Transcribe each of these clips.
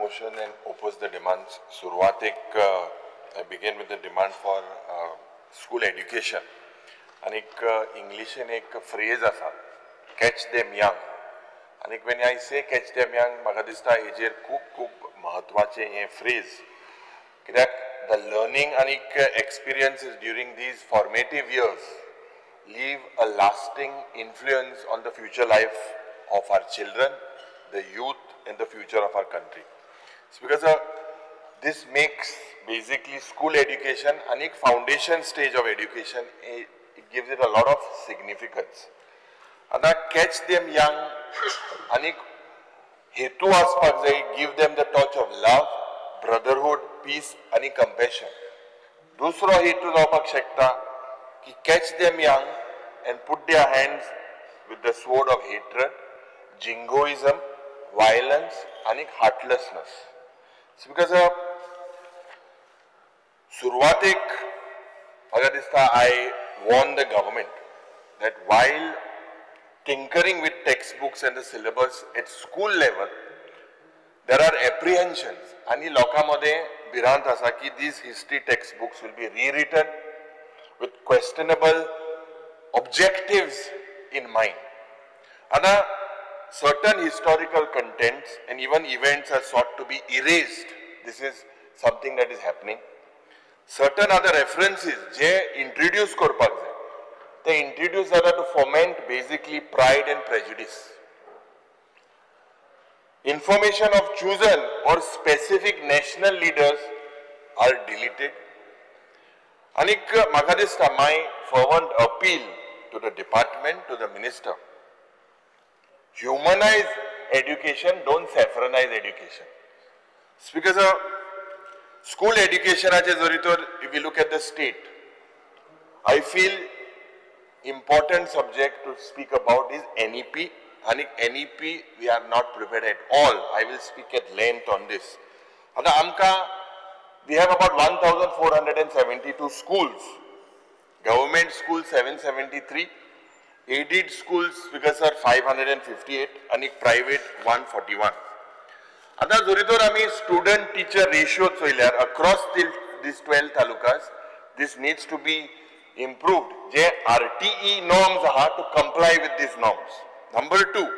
motion and oppose the demands. सुरवातेक I begin with the demand for school education. आनीक इंग्लिशीन एक phrase आसा, कॅच देम यंग. आनीक when I say catch them young, म्हाका दिसता हेजेर खूब खूब म्हत्वाचें हें फ्रेज, कित्याक the learning आनीक experiences during these formative years leave a lasting influence on the future life of our children, the youth and the future of our country. It's because this makes basically school education and foundation stage of education, it gives it a lot of significance. And catch them young and hetu aspak jai, give them the touch of love, brotherhood, peace and compassion. Dusro hetu जावपाक शकता की catch them young and put their hands with the sword of hatred, jingoism, violence and heartlessness. It's because सुरवातेक म्हाका दिसता I warn the government that while tinkering with textbooks and the syllabus at school level, there are apprehensions आनी लोकां मदें भिरांत आसा की these history textbooks will be rewritten with questionable objectives in mind. And certain historical contents and even events are sought to be erased. This is something that is happening. Certain other references je introduce korpak jai, they introduce other to foment basically pride and prejudice. Information of chosen or specific national leaders are deleted. Anik म्हाका दिसता my fervent appeal to the department, to the minister, humanize education, don't saffronize education. It's because school education, if we look at the state, I feel important subject to speak about is NEP. And NEP, we are not prepared at all. I will speak at length on this. We have about 1,472 schools, government schools 773, aided schools because are 558 and private 141. आता जरी तर आमी student teacher ratio चोयल्यार across these 12 talukas, this needs to be improved. J RTE norms आहा to comply with these norms. Number 2,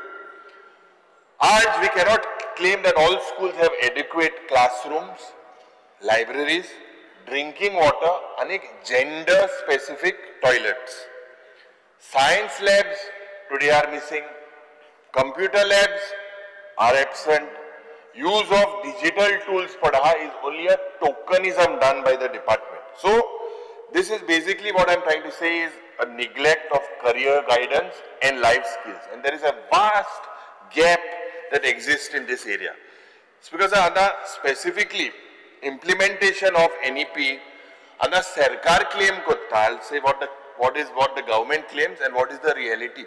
आज we cannot claim that all schools have adequate classrooms, libraries, drinking water and gender specific toilets. Science labs today are missing, computer labs are absent, use of digital tools padha is only a tokenism done by the department. So this is basically what I am trying to say is a neglect of career guidance and life skills, and there is a vast gap that exists in this area. It's because specifically implementation of NEP, ana sarkar claim korta, I'll say what the government claims and what is the reality.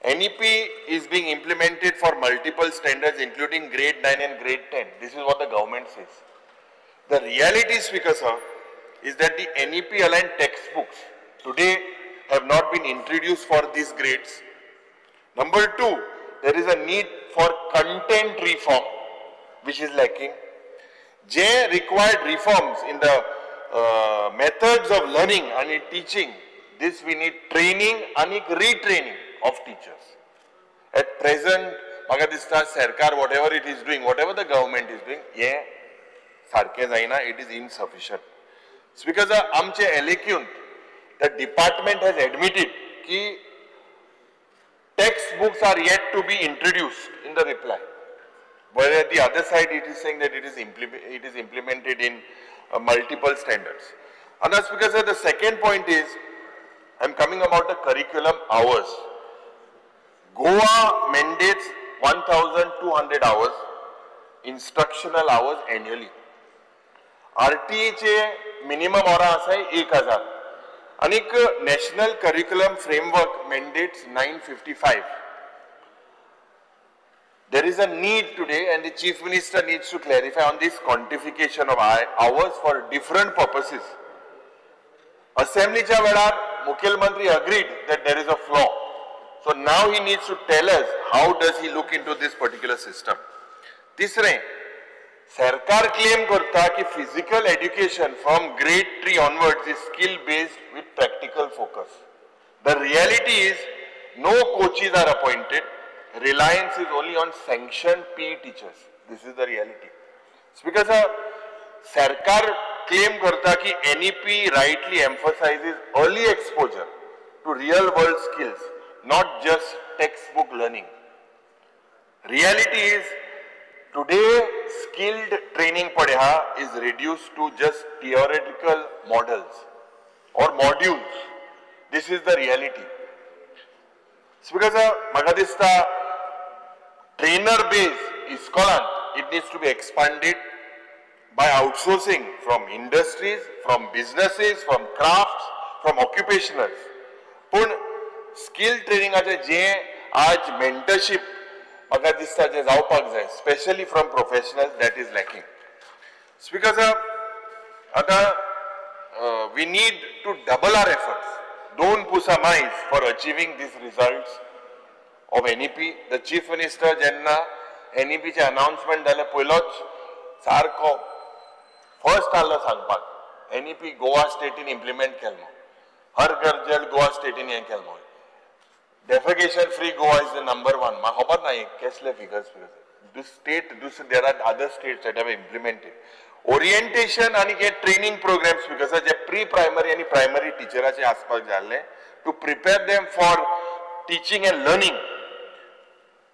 NEP is being implemented for multiple standards including grade 9 and grade 10. This is what the government says. The reality, Speaker sir, is that the NEP aligned textbooks today have not been introduced for these grades. Number 2, there is a need for content reform which is lacking. J required reforms in the methods of learning and in teaching. This we need training and retraining of teachers. At present, म्हाका दिसता सरकार whatever it is doing, whatever the government is doing, हे सारकें जायना, it is insufficient. It's because आमचे LAQ, the department has admitted ki textbooks are yet to be introduced in the reply. But at the other side, it is saying that it is implemented in multiple standards. And that's because the second point is, I am coming about the curriculum hours. Goa mandates 1,200 hours, instructional hours annually. RTE चे minimum वरां आसा 1,000. आनीक national curriculum framework mandates 955. There is a need today, and the Chief Minister needs to clarify on this quantification of hours for different purposes. Assembly च्या वेळार Mukhyamantri agreed that there is a flaw. So now he needs to tell us how does he look into this particular system. तिसरें, सरकार claim करता की physical education from grade 3 onwards is skill based with practical focus. The reality is no coaches are appointed, reliance is only on sanction PE teachers. This is the reality. Speaker sir, सरकार claim करता की NEP rightly emphasizes early exposure to real world skills, not just text book learning. Reality is today skilled training पडे is reduced to just theoretical models or modules. This is the reality. Speaker sir, म्हाका दिसता trainer base इस्कॉलांत it needs to be expanded by outsourcing from industries, from businesses, from crafts, from occupationals. पूण skill ट्रेनिंगाचे जे आज मेंटरशीप म्हाका दिसता जे जावपाक जाय, specially from professionals, that is lacking. Speaker sir, आतां we need to double our efforts, दोन पुसा मायज for achieving these results of NEP. The chief minister जेन्ना एनईपीचें अनाउन्समेंट जालें पयलोच सारको फर्स्ट आहलो सांगपाक एनईपी गोवा स्टेटीन इम्प्लिमेंट केल म्हूण, हर घर जल गोवा स्टेटीन हें केल म्हूण, defecation free Goa is the number 1. म्हाका खबर ना कसले फिगर्स स्टेट दुसरे, there are other states that have implemented. Orientation आनी हे ट्रेनिंग प्रोग्राम्स because जे प्री प्रायमरी आनी प्रायमरी टिचराचे आसपाक जाय आसले to prepare them for teaching and learning.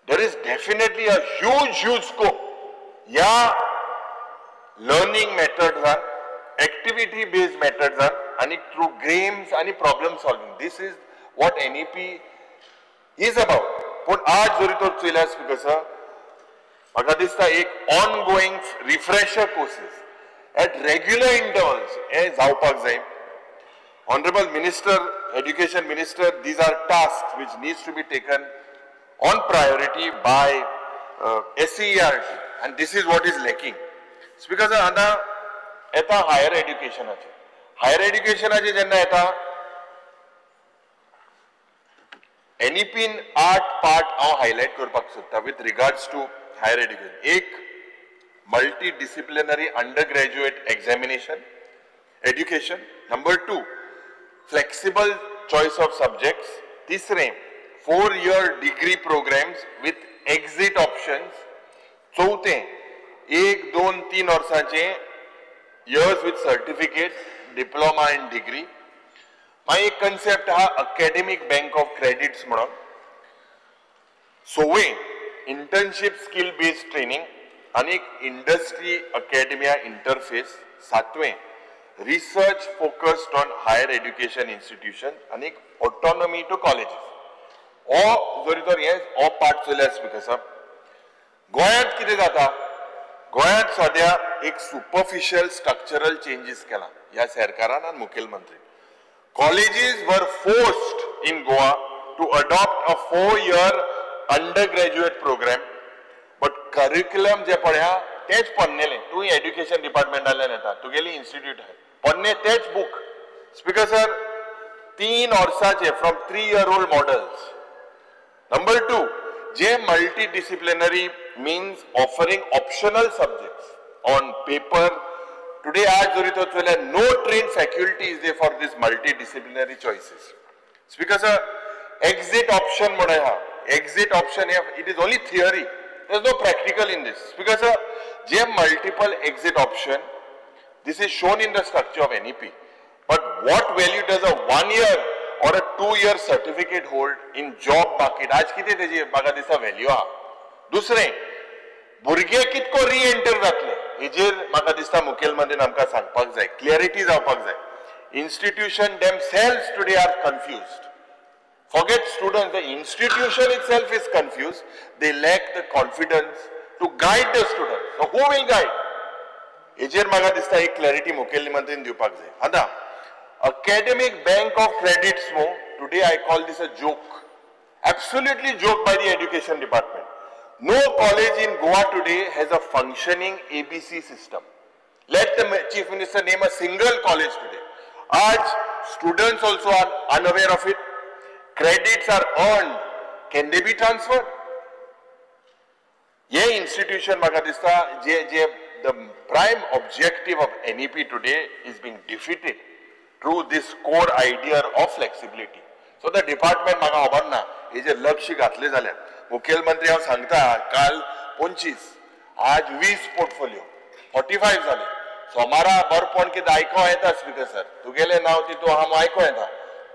There is definitely a huge huge scope ह्या लर्निंग मेथड्सान, एक्टिविटी बेस्ड मेथड्सान आनी थ्रू गेम्स आनी problem solving. This is what NEP is about. पूण आज जरी तर चोयल्यार स्पीकर सर, म्हाका दिसता एक ongoing refresher courses at regular intervals हे जावपाक जाय. Honourable minister, education minister, these are task which needs to be taken on priority by SCERT, and this is what is lacking. Speaker sir, आतां येता higher एड्युकेशनाचेर. Higher एड्युकेशनाचेर जेन्ना येता एनईपीन 8 part हांव highlight करपाक सोदता with regards to higher education. एक, multi disciplinary under graduate examination education. Number 2, flexible choice of subjects. तिसरें, 4-year degree programs with exit options. चौथें, 1, 2, 3 वर्सांचे years with certificate, diploma and degree. मागीर एक कन्सेप्ट आहा academic bank of credits म्हणून. सवें, internship skill based training आनी industry अकॅडमिया interface. सातवें, research focused on higher education institution आनी ऑटोनॉमी टू कॉलेजीस. हो जरी तर हे हो पार्ट चोयल्यार स्पीकर साहब, गोंयांत कितें जाता, गोंयांत सद्या एक सुपरफिशियल स्ट्रक्चरल चेंजीस केला ह्या सरकारान आनी मुखेलमंत्री. Colleges were forced in Goa to adopt a 4-year under graduate program, but curriculum जे पळया तेच पोन्नेले. तूं एड्युकेशन डिपार्टमेंटांतल्यान येता, तुगेली इन्स्टिट्यूट आहा, पोन्ने तेच बूक. स्पीकर सर, 3 वर्सांचे from 3-year-old models. Number 2, J multi disciplinary means offering optional subjects on paper. Today आज जरी तर चोयल्यार no trained faculty is there for this multi disciplinary choices. Speaker sir, exit option म्हणून आहा. Exit option hey it is only theory, there is no practical in this. Speaker sir, J multiple exit option, this is shown in the structure of NEP. But what value does a 1-year or a 2-year certificate hold in job market? आज कितें तेजी म्हाका दिसता value आहा. दुसरें, भुरगे कितको रिएंटर जातले हेजेर म्हाका दिसता मुखेलमंत्रीन आमकां सांगपाक जाय, क्लियरिटी जावपाक जाय. Institution themselves today are confused. Forget students, the institution itself is confused. They lack the confidence to guide the students. So who will guide? हेजेर म्हाका दिसता एक क्लॅरिटी मुखेलमंत्रीन दिवपाक जाय. आतां academic bank of credits न्हू, today I call this a joke, absolutely joke by the education department. No college in Goa today has a functioning ABC system. Let the chief minister name a single college today. आज students also are unaware of it. Credits are earned, can they be transferred? हे institution म्हाका दिसता जे जे the prime objective of NEP today is being defeated through this core idea of flexibility. So the department म्हाका खबर ना हेजेर लक्ष घातलें जाल्यार. मुखेलमंत्री हांव सांगता, काल 25, आज 20 पोर्टफोलिओ, 45 जाले. सोमारा बरपण कितें आयको येता स्पीकर सर, तुगेलें नांव तितू हांव आयको येता,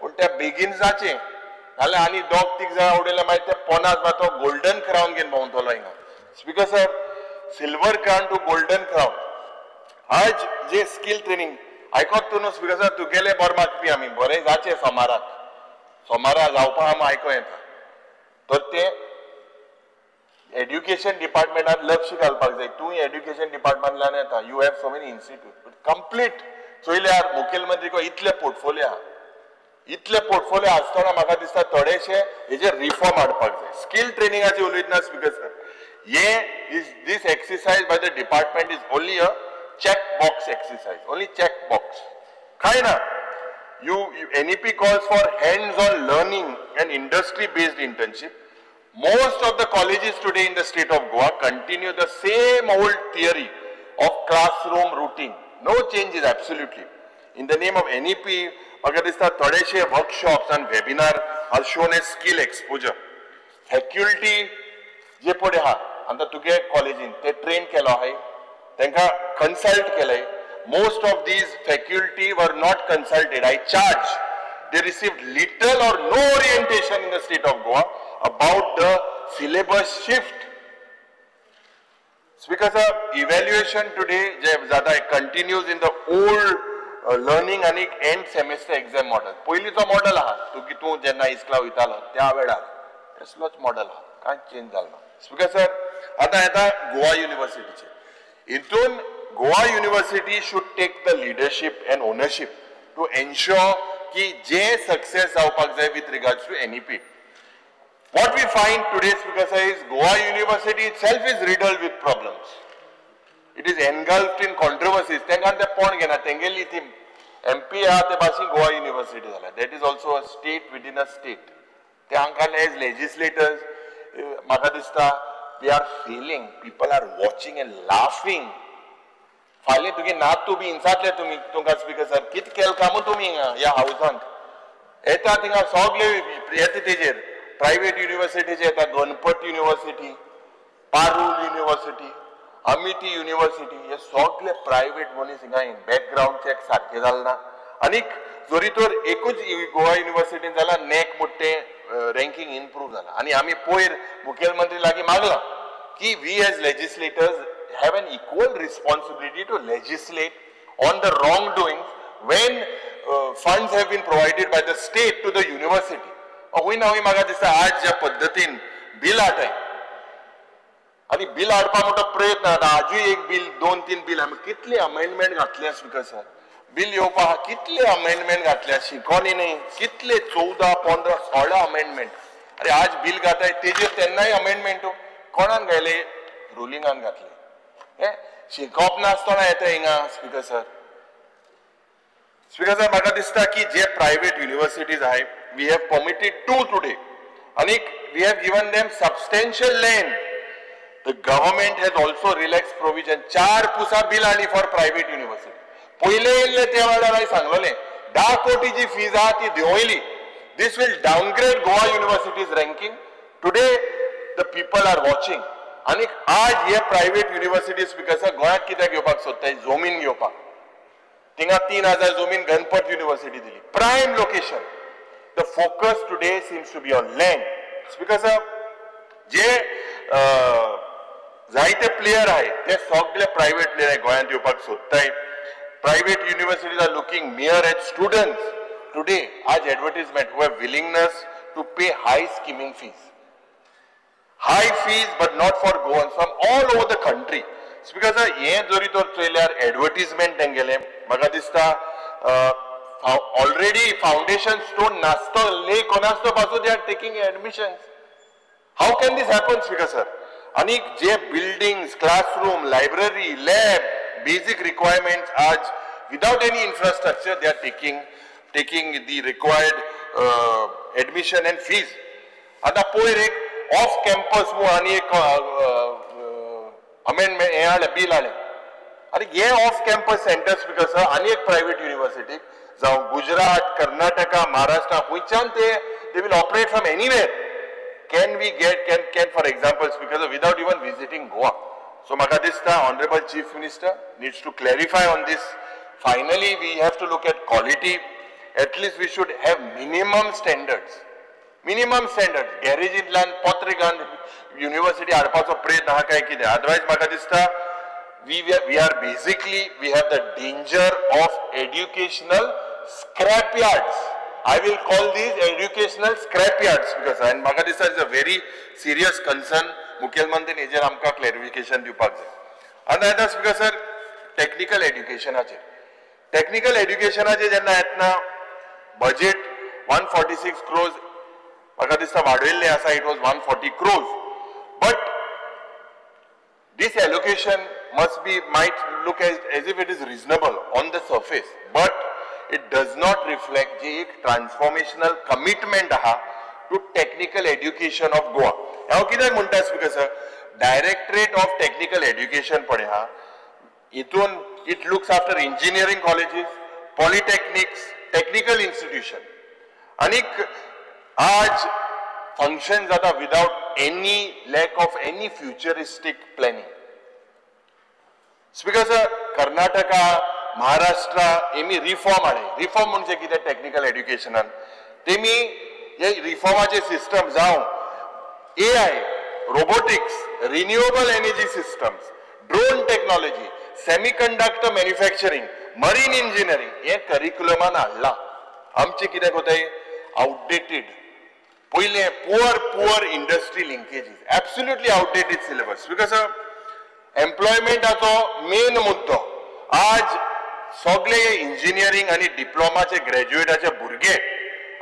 पूण त्या बेगीन जाचें नाल्यार आनी दोग तीग जाणां उडयले मागीर ते पोनास मागीर तो गोल्डन क्रावन घेवन भोंवतलो हिंगा. Speaker sir, silver crown to golden crown. आज जे स्कील ट्रेनिंग आयकोत तूं न्हू स्पीकर सर, तुगेले बरें मागपी आमी बरें जाचें सोमाराक, सोमारा जावपा आमी आयको येता. तर तें एड्युकेशन डिपार्टमेंटान लक्ष घालपाक जाय. तूं एड्युकेशन डिपार्टमेंटान येता, you have so many institute, but complete चोयल्यार मुखेलमंत्री को इतले पोर्टफोलियो आहा, इतले पोर्टफोलियो आसतना म्हाका दिसता थोडेशे हेजेर रिफॉर्म हाडपाक जाय. स्कील ट्रेनिंगाची उलयतना स्पीकर सर, हे is this exercise by the department is only a check box exercise, only check box. काय ना, you NEP calls for hands on learning and industry based internship. Most of the colleges today in the state of Goa continue the same old theory of classroom routine. No changes absolutely. In the name of NEP, म्हाका दिसता थोडेशे workshops and webinar are shown as skill exposure. Faculty जे पळय आहा आतां तुगे कॉलेजीन ते train केलो आहाय, तांकां कन्सल्ट केलें. Most of these faculty were not consulted. I charge they received little or no orientation in the state of Goa about the syllabus shift. Speaker sir, evaluation today जे जाता continues in the old learning आनी end semester exam model. पयलींचो model आहा, तूं की तूं जेन्ना इस्कला वयतालो त्या वेळार तसलोच मॉडल आहा, कांय चेंज जालो ना. स्पीकर सर, आतां येता गोवा युनिवर्सिटीचेर. हितून Goa University should take the leadership and ownership to ensure की जे सक्सेस जावपाक जाय with regards to NEP. What we find today, Speaker sir, is Goa University itself is riddled with problems. It is engulfed in controversies. तांकां ते पोण घेना, तेंगेली ती MP आहा ते भाशेन गोवा युनिवर्सिटी जाल्या. That is also a state within a state. ते आमकां एज लेजिस्लेटर्स म्हाका दिसता we are failing. People are watching and laughing. फाल्यां तुगे नातू बी हिंसातले तुमी तुमकां स्पीकर सर, कितें केलें कामू तुमी हिंगा ह्या हावसांत येता थिंगा सगळे येता तेजेर प्रायवेट युनिवर्सिटीचे येता, Ganpat university, Parul university, Amity university, हे सगळे प्रायवेट मनीस हिंगा बॅकग्रावंड चॅक सारकें जालें ना. आनीक जरी तर एकूच गोवा युनिवर्सिटीन जाल्यार नॅक म्हणटा तें रँकींग इम्प्रूव जाला. आनी आमी पयर मुखेलमंत्री लागीं मागलां की we as legislators have an equal responsibility to legislate on the wrongdoings when funds have been provided by the state to the university. हुंय ना हुंय म्हाका दिसता आज ज्या पद्दतीन बिल हाडटाय आनी बिल हाडपा मोठो प्रयत्न जाता. आजूय एक बिल, 2-3 बिल आमी कितले अमेंडमेंट घातले स्पीकर सर, बिल येवपा आहा कितले अमेंडमेंट घातल्या, शिकोनी न्ही कितले 14, 15, 16 अमेंडमेंट. अरे आज बिल घाताय तेजेर तेन्नाय अमेंडमेंट कोणान घायले, रुलिंगान घातले. हे शिकप नासतना येता हिंगा स्पीकर सर. स्पीकर सर, म्हाका दिसता की जे प्रायवेट युनिवर्सिटीज आहाय, we have permitted 2 today आनीक we have given them substantial land. The government has also relax provision. 4 Pusa bill हाडली फॉर प्रायवेट युनिवर्सिटी. पयले येयल्ले त्या वेळार हांवें सांगलेलें 10 कोटीची फीज आहा ती देंवयली. This will downgrade Goa University's ranking. Today the people are watching. आनीक आज हे प्रायवेट युनिवर्सिटी स्पीकर सर गोंयांत कित्याक घेवपाक सोदताय, जमीन घेवपाक. थिंगा 3000 जमीन गणपत युनिवर्सिटी दिली, prime location. The focus today seems to be on land. Speaker sir, जे जायते प्लेयर आहाय ते सगळे प्रायवेट प्लेयर गोंयांत येवपाक सोदताय. Private universities are looking mere at students today. आज advertisement who have willingness to pay high skimming fees, high fees but not for Goans from all over the country. Speaker sir, हे जरी तर चोयल्यार advertisement तेंगेलें म्हाका दिसता already foundation stone नासतो, लेक नासतो पासून they are taking admissions. How can this happen speaker sir? आनी जे buildings, classroom, library, lab, basic requirements आज without any infrastructure they are taking the required admission and fees. आतां पयर एक off campus म्हूण आनी एक amendment हें हाडलें, बील हाडलें. आनी हे ऑफ कॅम्पस सेंटर्स because आनी एक प्रायव्हेट युनिव्हर्सिटी जावं गुजरात, कर्नाटका, महाराष्ट्र खंयच्यान ते they will operate from anywhere. Can we get can for example because without even visiting Goa. So म्हाका दिसता honourable chief minister needs to clarify on this. Finally we have to look at quality. At least we should have minimum standards. Minimum standards. गॅरेजींतल्यान पत्रे घालून university हाडपाचो प्रयत्न आहा काय कितें. Otherwise म्हाका दिसता we are basically we have the danger of educational scrap yards. I will call these educational scrap yards because and म्हाका दिसता is a very serious concern. मुखेलमंत्रीन हेजेर आमकां क्लॅरिफिकेशन दिवपाक जाय. आनी आतां स्पीकर सर टॅक्निकल एड्युकेशनाचेर, टॅक्निकल एड्युकेशनाचेर जेन्ना येतना बजेट 146 crores म्हाका दिसता वाडयल्लें आसा. It was 140 crores, but this allocation must be might look as if it is reasonable on the surface, but it does not reflect जे एक ट्रान्सफॉर्मेशनल कमिटमेंट आहा to technical education of Goa. हांव कित्याक म्हणटा speaker sir, directorate of technical education पळय आहा, हितून it looks after engineering colleges, polytechnics, technical institution. आनीक आज फंक्शन जाता without any lack of any futuristic planning. Speaker sir, Karnataka, Maharashtra हेमी रिफॉर्म हाडले. रिफॉर्म म्हणजे कितें टॅक्निकल एड्युकेशनान तेमी हे रिफॉर्माचे सिस्टम जावं AI, robotics, renewable energy systems, drone technology, semiconductor manufacturing, marine engineering हे करिक्युलमान हाडलां. आमचें कितें कोताय आवटडेटेड, पयलें poor industry linkages, absolutely outdated syllabus. Because एम्प्लॉयमेंटाचो main मुद्दो आज सगळे इंजिनियरींग आनी डिप्लोमाचे ग्रॅज्युएटाचे भुरगे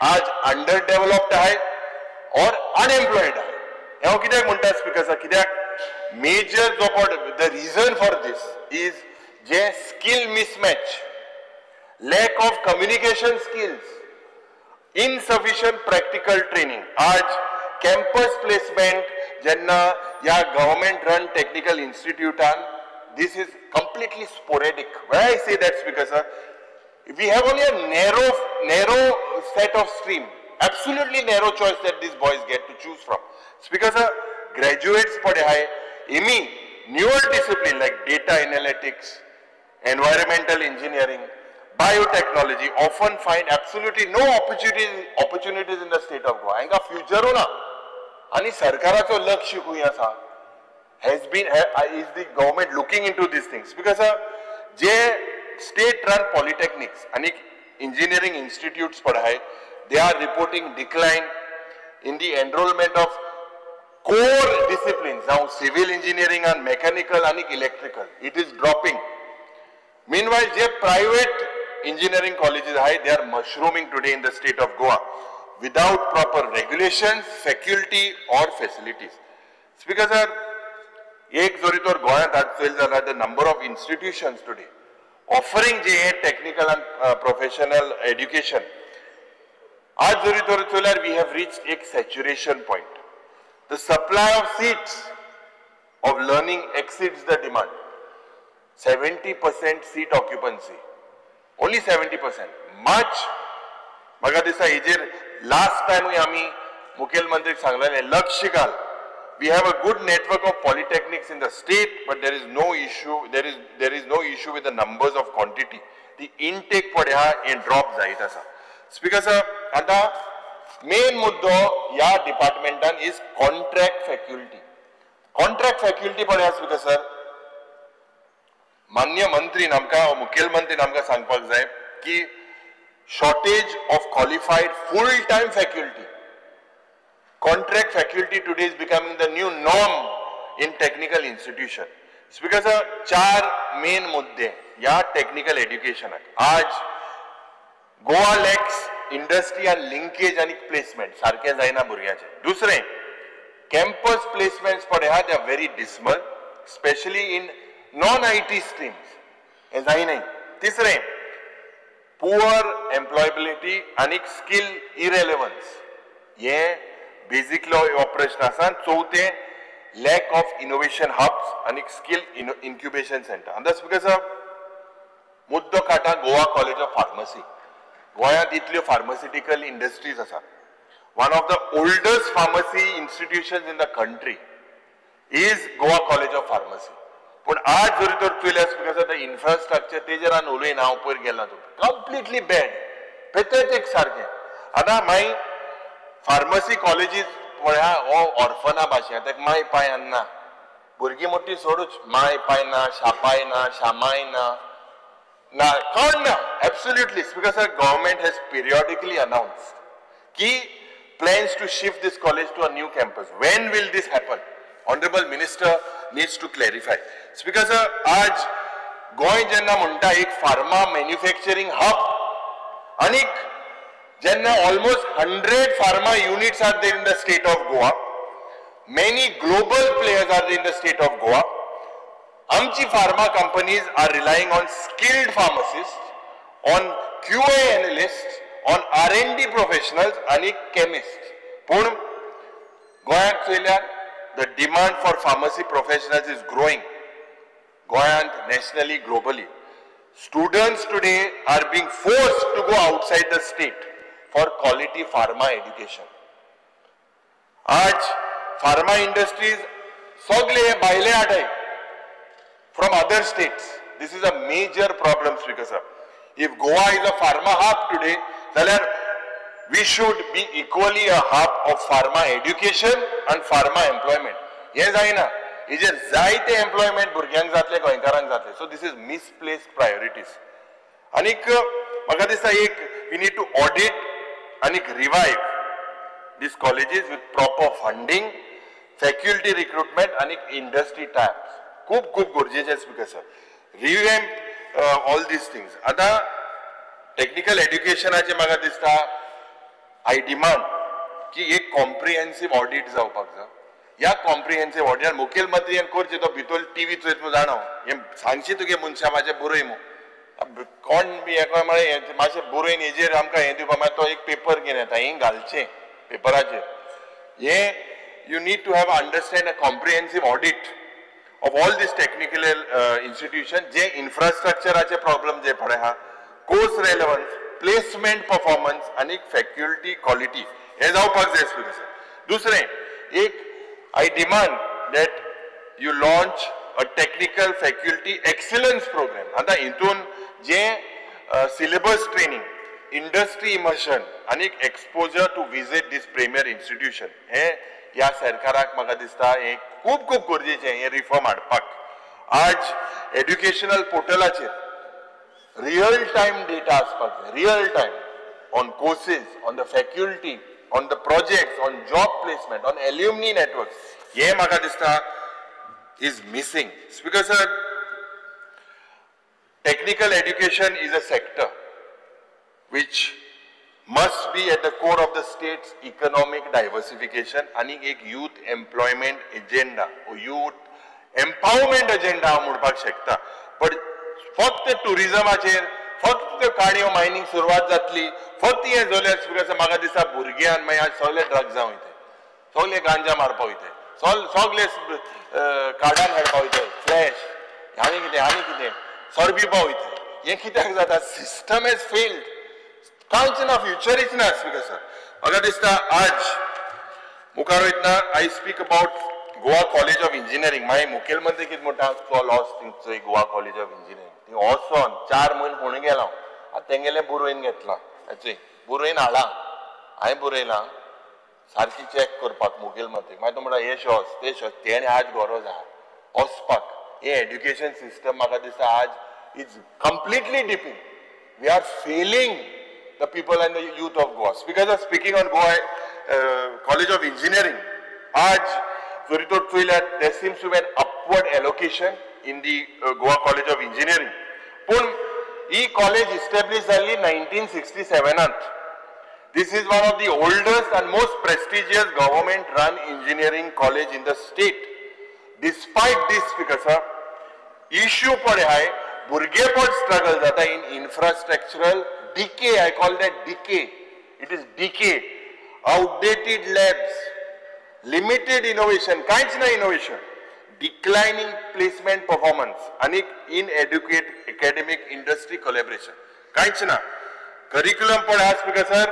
आज अंडर डेव्हलप्ड आहाय ऑर अनएम्प्लॉयड आहाय. हांव कित्याक म्हणटा स्पीकर सर, कित्याक मेजर जो पड the reason for this is J skill mismatch, lack of communication skills, insufficient practical training. आज कॅम्पस प्लेसमेंट जेन्ना ह्या गव्हर्मेंट रन टेक्निकल इन्स्टिट्यूटान this is completely sporadic. Why I say that, Speaker sir, we have only a narrow set of stream, absolutely narrow choice that these boys get to choose from. Speaker sir, graduates पडे हाय Emmy newer discipline like data analytics, environmental engineering, biotechnology often find absolutely no opportunities in the state of Goa. हांकां फ्युचरूय ना. आनी सरकाराचो लक्ष खंय आसा? Has been is the government looking into these things? Because J state run polytechnics आनी engineering institutes पळय, they are reporting decline in the enrollment of core disciplines जावं civil engineering and mechanical आनी electrical. It is dropping. Meanwhile J private engineering colleges आहाय they are mushrooming today in the state of Goa without proper regulations, faculty or facilities. Speaker sir, एक जरी तर गोंयांत आज चोयलें जाल्यार the number of institutions today offering J hey technical and professional education आज जरी तर चोयल्यार we have reached एक saturation point. The supply of seats of learning exceeds the demand. 70% seat occupancy, only 70%. Much म्हाका दिसता हेजेर लास्ट टायमूय आमी मुखेलमंत्रीक सांगलेलें लक्ष घाल. We have a good network of polytechnics in the state, but there is no issue. There is no issue with the numbers of quantity. The intake पळय आहा हें ड्रॉप जायत आसा. स्पीकर सर, आतां मेन मुद्दो ह्या डिपार्टमेंटान is contract faculty. Contract faculty पळय आहा स्पीकर सर, मान्य मंत्रीन आमकां मुखेलमंत्रीन आमकां सांगपाक जाय की shortage of qualified full time faculty. Contract faculty today is becoming the new norm in technical institution. Speaker sir, चार मेन मुद्दे ह्या टेक्निकल एड्युकेशनाक. आज गोवा लॅक्स इंडस्ट्री आनी लिंकेज आनी प्लेसमेंट सारकें जायना भुरग्यांचें. दुसरें, कॅम्पस प्लेसमेंट्स पळय आहा they are very dismal, specially in non IT streams, हें जायनाय. तिसरें, पुअर एम्प्लॉयबिलिटी आनी स्कील इरेलेवन्स, हें बेजिकली हो प्रश्न आसा. चवथें, लॅक ऑफ इनोव्हेशन हब्स आनी स्कील इन्क्युबेशन सेंटर. आनी स्पीकर साहेब, मुद्दो काडटा गोवा कॉलेज ऑफ फार्मसी. गोंयांत इतल्यो फार्मास्युटिकल इंडस्ट्रीज आसात. One of the oldest pharmacy institution in the country is Goa College of Pharmacy. पूण आज जरी तर चोयल्यार स्पीकर साहेब, इन्फ्रास्ट्रक्चर तेजेर आनी उलयना हांव, पयर गेला तो कंप्लिटली बॅड, पेथेटीक सारकें. आतां मागीर फार्मसी कॉलेजीस पळया, हो ऑर्फना भाशेन, ताका माय पाय ना, भुरगीं मोठी सोडूच, माय पाय ना, शापाय ना, शामाय ना, ना कोण ना. Absolutely speaker sir, government has periodically announced की plans to shift this college to a new campus. When will this happen? Honorable Minister needs to clarify. Speaker sir, आज गोंय जेन्ना म्हणटा एक फार्मा मॅन्युफॅक्चरींग हब, आनीक जेन्ना almost 100 pharma units are there in the state of Goa, many global players are in the state of Goa, आमची pharma companies are relying on skilled pharmacist, on QA analyst, on R&D professionals आनी chemist. पूण गोंयांत चोयल्यार the demand for pharmacy professionals is growing गोंयांत, nationally, globally. Students today are being forced to go outside the state for quality pharma education. आज pharma industries सगळे भायले हाडाय from other states. This is a major problem, speaker sir. If Goa is a pharma hub today, जाल्यार we should be equally a hub of pharma education and pharma employment. हें जायना, हेजेर जायते employment भुरग्यांक जातले, गोंयकारांक जातले. So this is misplaced priorities. आनीक म्हाका दिसता एक we need to audit आनीक revive these colleges with proper funding, faculty recruitment आनीक इंडस्ट्री टायप्स. खूब खूब गरजेचें speaker sir, revamp all these things. आतां टेक्निकल एड्युकेशनाचें म्हाका दिसता I demand की एक कॉम्प्रिहेन्सीव ऑडिट जावपाक जाय. ह्या कॉम्प्रिहेन्सीव ऑडिटान मुखेलमंत्र्यान करचें, तो भितर टिवी चोयत म्हूण जाणा, हें सांगशी तुगे मनशां मातशें बरय म्हूण, कोण बी हें म्हळें मातशें बरयन हेजेर आमकां हें दिवपा, मागीर तो एक पेपर घेवन येता, हें घालचें पेपराचेर. हें you need to have understand a comprehensive audit of all these technical institution, जे इन्फ्रास्ट्रक्चराचे प्रॉब्लम जे पळय आहा, कोर्स रेलेवन्स, प्लेसमेंट परफॉर्मन्स आनी फॅक्युल्टी क्वॉलिटी, हें जावपाक जाय स्पीकर सर. दुसरें एक I demand that you launch a technical faculty excellence program. आतां हितून जे सिलेबस ट्रेनिंग, इंडस्ट्री इमर्शन आनी exposure to visit this premier institution, हें ह्या सरकाराक म्हाका दिसता हें खूब खूब गरजेचें, हें रिफॉर्म हाडपाक. आज एड्युकेशनल पोर्टलाचेर रियल टायम डेटा आसपाक जाय, real time on courses, on the faculty, on the projects, on job placement, on alumni network, हें म्हाका दिसता is missing. Speaker sir, technical education is a sector which must be at the core of the state's economic diversification आनी एक youth employment agenda, youth empowerment agenda हांव म्हणपाक शकता. But फक्त टुरिजमाचेर, फक्त काणयो मायनींग सुरवात जातली, फक्त हें जाल्यार स्पीकर सर म्हाका दिसता भुरग्यान मागीर आज सगळे ड्रग्सां वयता, सगळे गांजा मारपा वयता, सगळे कार्डान हाडपा वयता, फ्लॅश आनी कितें आनी कितें सोरो पिवपा वयता. हें कित्याक जाता? सिस्टम हेज फेल्ड, कांयच ना, फ्युचरीच ना स्पीकर सर. म्हाका दिसता आज मुखार वयतना I speak about Goa College of Engineering. मागीर मुखेलमंत्री कितें म्हणटा, चल वच थंय गोवा कॉलेज ऑफ इंजिनियरींग, थंय वचोन 4 म्हयने फोंड गेला हांव, आतां तेंगेलें बरोवन घेतलां, हाचें बरोवन हाडलां, हांवें बरयलां सारकी चॅक करपाक मुखेलमंत्री. मागीर तो म्हणटा हे शॉस ते शॉस, तेणें आज गरज आहा वचपाक. हें एड्युकेशन सिस्टम म्हाका दिसता आज is completely dipping. We are failing the people and the youth of Goa. Because of speaking on Goa College of Engineering, आज जरी तर चोयल्यार there seems to be an upward allocation in the Goa College of Engineering. पूण ही college establish जाल्ली 1967. This is one of the oldest and most prestigious government run engineering college in the state. Despite this, speaker sir, issue पळय आहाय, भुरगेपण struggle जाता in infrastructural decay. I call that decay. It is decay. Outdated labs, limited innovation, कांयच ना innovation, डिक्लायनिंग placement performance आनी इनएड्युकेट academic industry collaboration, कांयच ना. Curriculum पण आहा स्पीकर सर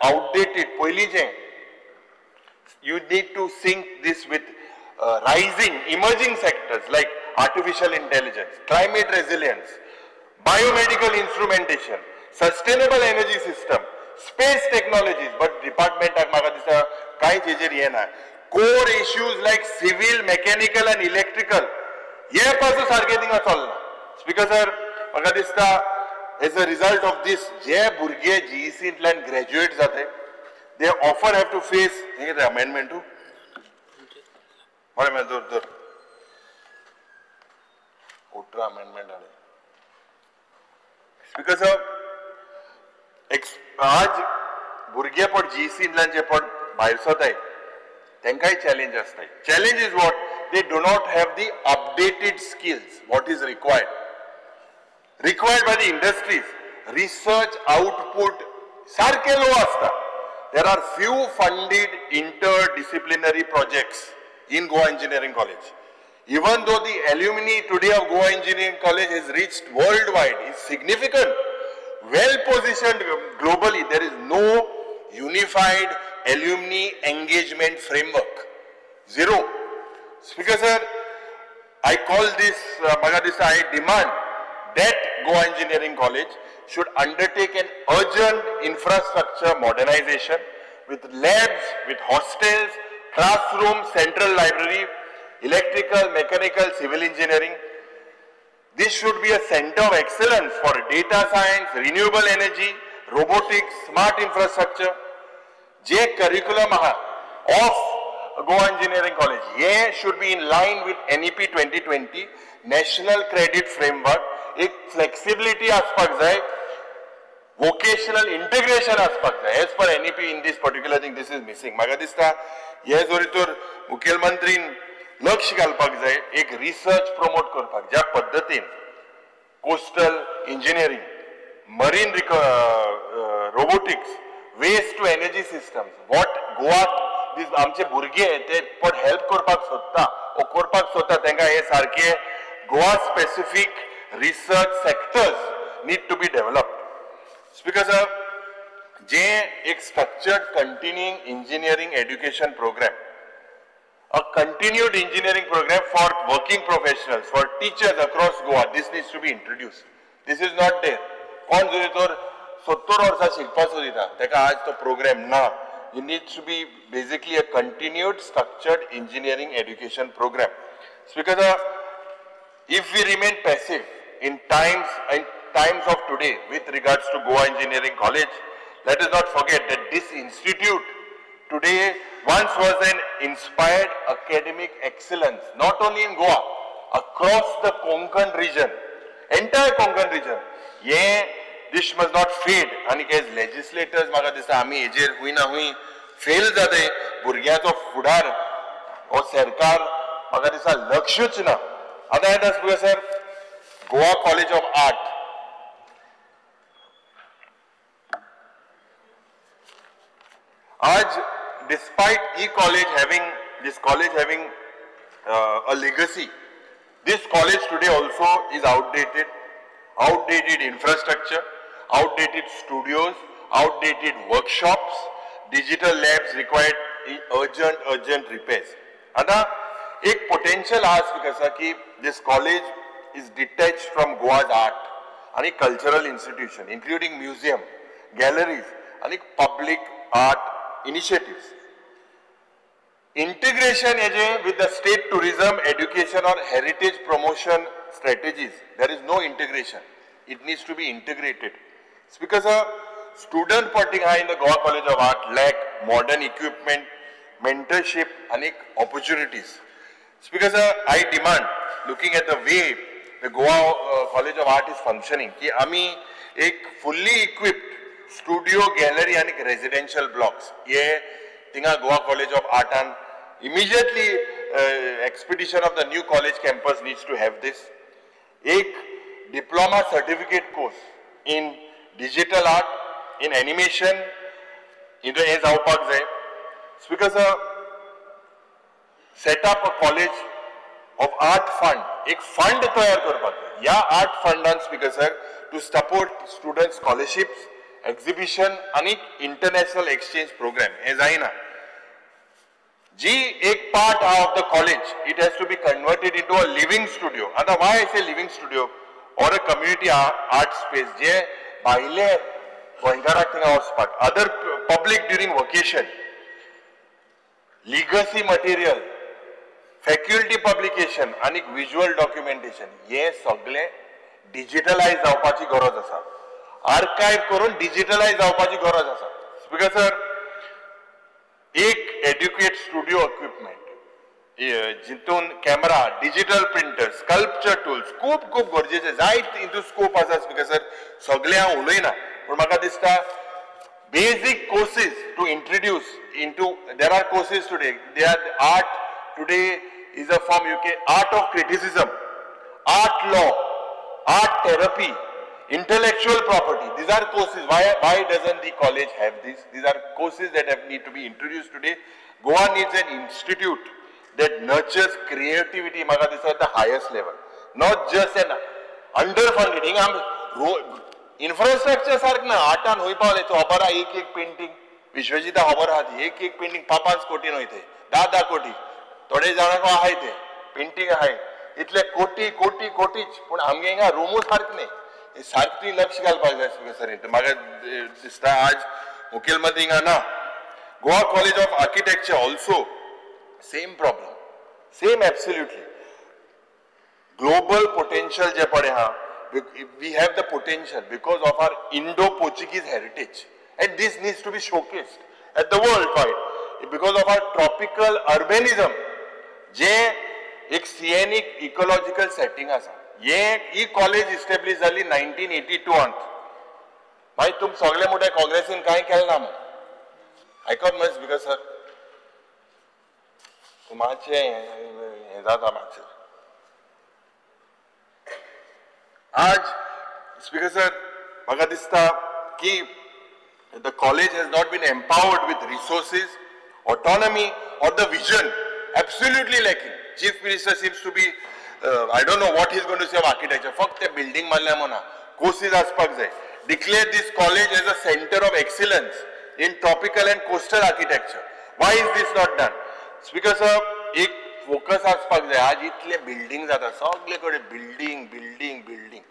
आउटडेटेड, पयलींचें. You need to sync this with rising emerging sectors like artificial intelligence, climate resilience, biomedical instrumentation, sustainable energy system, space technologies. But डिपार्टमेंटाक म्हाका दिसता कांयच हेजेर हें ना. Core issues like civil, mechanical and electrical हे पासून सारकें थिंगा चलना. स्पीकर सर म्हाका दिसता as a result of this जे भुरगे जीईसींतल्यान ग्रॅज्युएट जाते they often have to face हें कितें अमेंडमेंटू बरें मागीर धर धर 18 अमेंडमेंट हाडले. स्पीकर सर आज भुरगे पण जीईसींतल्यान जे पण भायर सरताय तांकांय चॅलेंज आसता. Challenge is what they do not have the updated skills what is required by the industries. Research output सारकें लो आसता. There are few funded interdisciplinary projects in Goa Engineering College. Even though the alumni today of Goa Engineering College has reached worldwide, is significant, well positioned globally, there is no unified alumni engagement framework. Zero. Speaker sir, I call this, I demand that Goa Engineering College should undertake an urgent infrastructure modernization with labs, with hostels, classrooms, central library, electrical, mechanical, civil engineering. This should be a center of excellence for data science, renewable energy, robotics, smart infrastructure. J curriculum of Goa Engineering College, ye should be in line with NEP 2020, National Credit Framework. एक flexibility आसपाक जाय, vocational integration आसपाक जाय. As per NEP in this particular thing, this is missing. म्हाका दिसता हे जरी तर मुखेलमंत्रीन लक्ष घालपाक जाय, एक रिसर्च प्रमोट करपाक, ज्या पद्दतीन coastal engineering, marine robotics, waste to energy systems, what Goa दीस आमचे भुरगे ते पण हेल्प करपाक सोदता ओ करपाक सोदता, तांकां हे सारके Goa specific research sectors need to be developed. Speaker sir, जे एक structured continuing engineering education program, a continued engineering program for working professionals, for teachers across Goa, this needs to be introduced. This is not there. कोण जरी तर 70 वर्सां शिकपाक सोदिता ताका आज तो programme ना. It needs to be basically a continued structured engineering education program. Speaker sir, if we remain passive in times of today with regards to Goa Engineering College, let us not forget that this institute today once was an inspired academic excellence, not only in Goa, across the Konkan region, entire Konkan region. Yeah, this must not fade. And as legislators, म्हाका दिसता आमी हेजेर हुंय ना हुंय fail जाते. भुरग्यांचो फुडार हो सरकार म्हाका दिसता लक्षूच ना. आतां येता speaker sir, Goa college of art. आज despite this college having a legacy, this college today also is outdated. Outdated infrastructure, outdated studios, outdated workshops, digital labs required urgent repairs. आता एक potential आज आसा की this college is detached from Goa's art आणि cultural institution, including museum, galleries आणि public art initiatives. Integration with the state tourism, education or heritage promotion strategies, there is no integration. It needs to be integrated. It's because a student parting high in the Goa College of Art lack modern equipment, mentorship and opportunities. It's because I demand, looking at the way the Goa College of Art is functioning, ki ami ek fully equipped studio, gallery and residential blocks. Ye tinga Goa College of Art and immediately expedition of the new college campus needs to have this. Ek diploma certificate course in digital art, in animation, in the जावपाक जाय. Because Set up a college of art fund, एक fund तयार करपाक जाय. ह्या art फंडान speaker sir to support student scholarships, exhibition आनी international exchange program. हें जायना. जी एक पार्ट आहा of the college, it has to be converted into a living studio. आतां why I say living studio or a community art space, जे भायले गोंयकाराक थिंगा वचपाक, other public during vacation, legacy material, faculty publication आनी visual documentation, हे सगळें डिजिटलायज जावपाची गरज आसा. आर्कायव करून डिजिटलायज जावपाची गरज आसा. स्पीकर सर, एक एड्युकेट स्टुडिओ इक्विपमेंट जितून camera, digital printer, sculpture tools खूब खूब गरजेचे, जायत हितून स्कोप आसा. स्पीकर सर, सगळें हांव उलयना, पूण म्हाका दिसता basic courses to introduce into, there are courses today, they are art today is a form, you can art of criticism, art law, art therapy, intellectual property. These are courses. Why doesn't the college have this? These are courses that have need to be introduced today. Goa needs an institute that nurtures creativity, म्हाका दिसता, at the highest level, not just an underfunded. हिंगा infrastructure सारकें ना. आर्टान खंय पावले खबर आहा. एक एक पेंटींग विश्वजिता खबर आहा ती, एक एक पेंटींग 5-5 कोटी न्हय ते, 10-10 कोटी, थोडे जाणांक आहाय ते पेंटींग आहाय, इतले कोटी कोटी कोटीच. पूण आमगे हिंगा रुमूच सारकें न्ही. सारकें तुवें लक्ष घालपाक जाय स्पीकर सर. म्हाका दिसता आज मुखेलमंत्री हिंगा ना. Goa college of architecture also same problem, same absolutely. Global potential जे पळय आहा, we have the potential because of our Indo-Portuguese heritage, and this needs to be showcased at the worldwide because of our tropical urbanism, जे एक scenic ecological setting आसा. हे ही college establish जाली 1982. मागीर तुम सगळे मोठे काँग्रेसीन कांय केलें ना. आयकत मरे स्पीकर सर, मातशें हें जाता मातशें. आज स्पीकर सर, म्हाका दिसता की the college has not been empowered with resources, autonomy or the vision, absolutely lacking. Chief minister seems to be, I don't know what he is going to say of architecture. फक्त ते building मारल्या म्हणा, courses आसपाक जाय. Declare this college as a centre of excellence in tropical and coastal architecture. Why is this not done? Speaker sir, एक focus आसपाक जाय. आज इतले बिल्डींग जाता, सगळे कडेन building building building.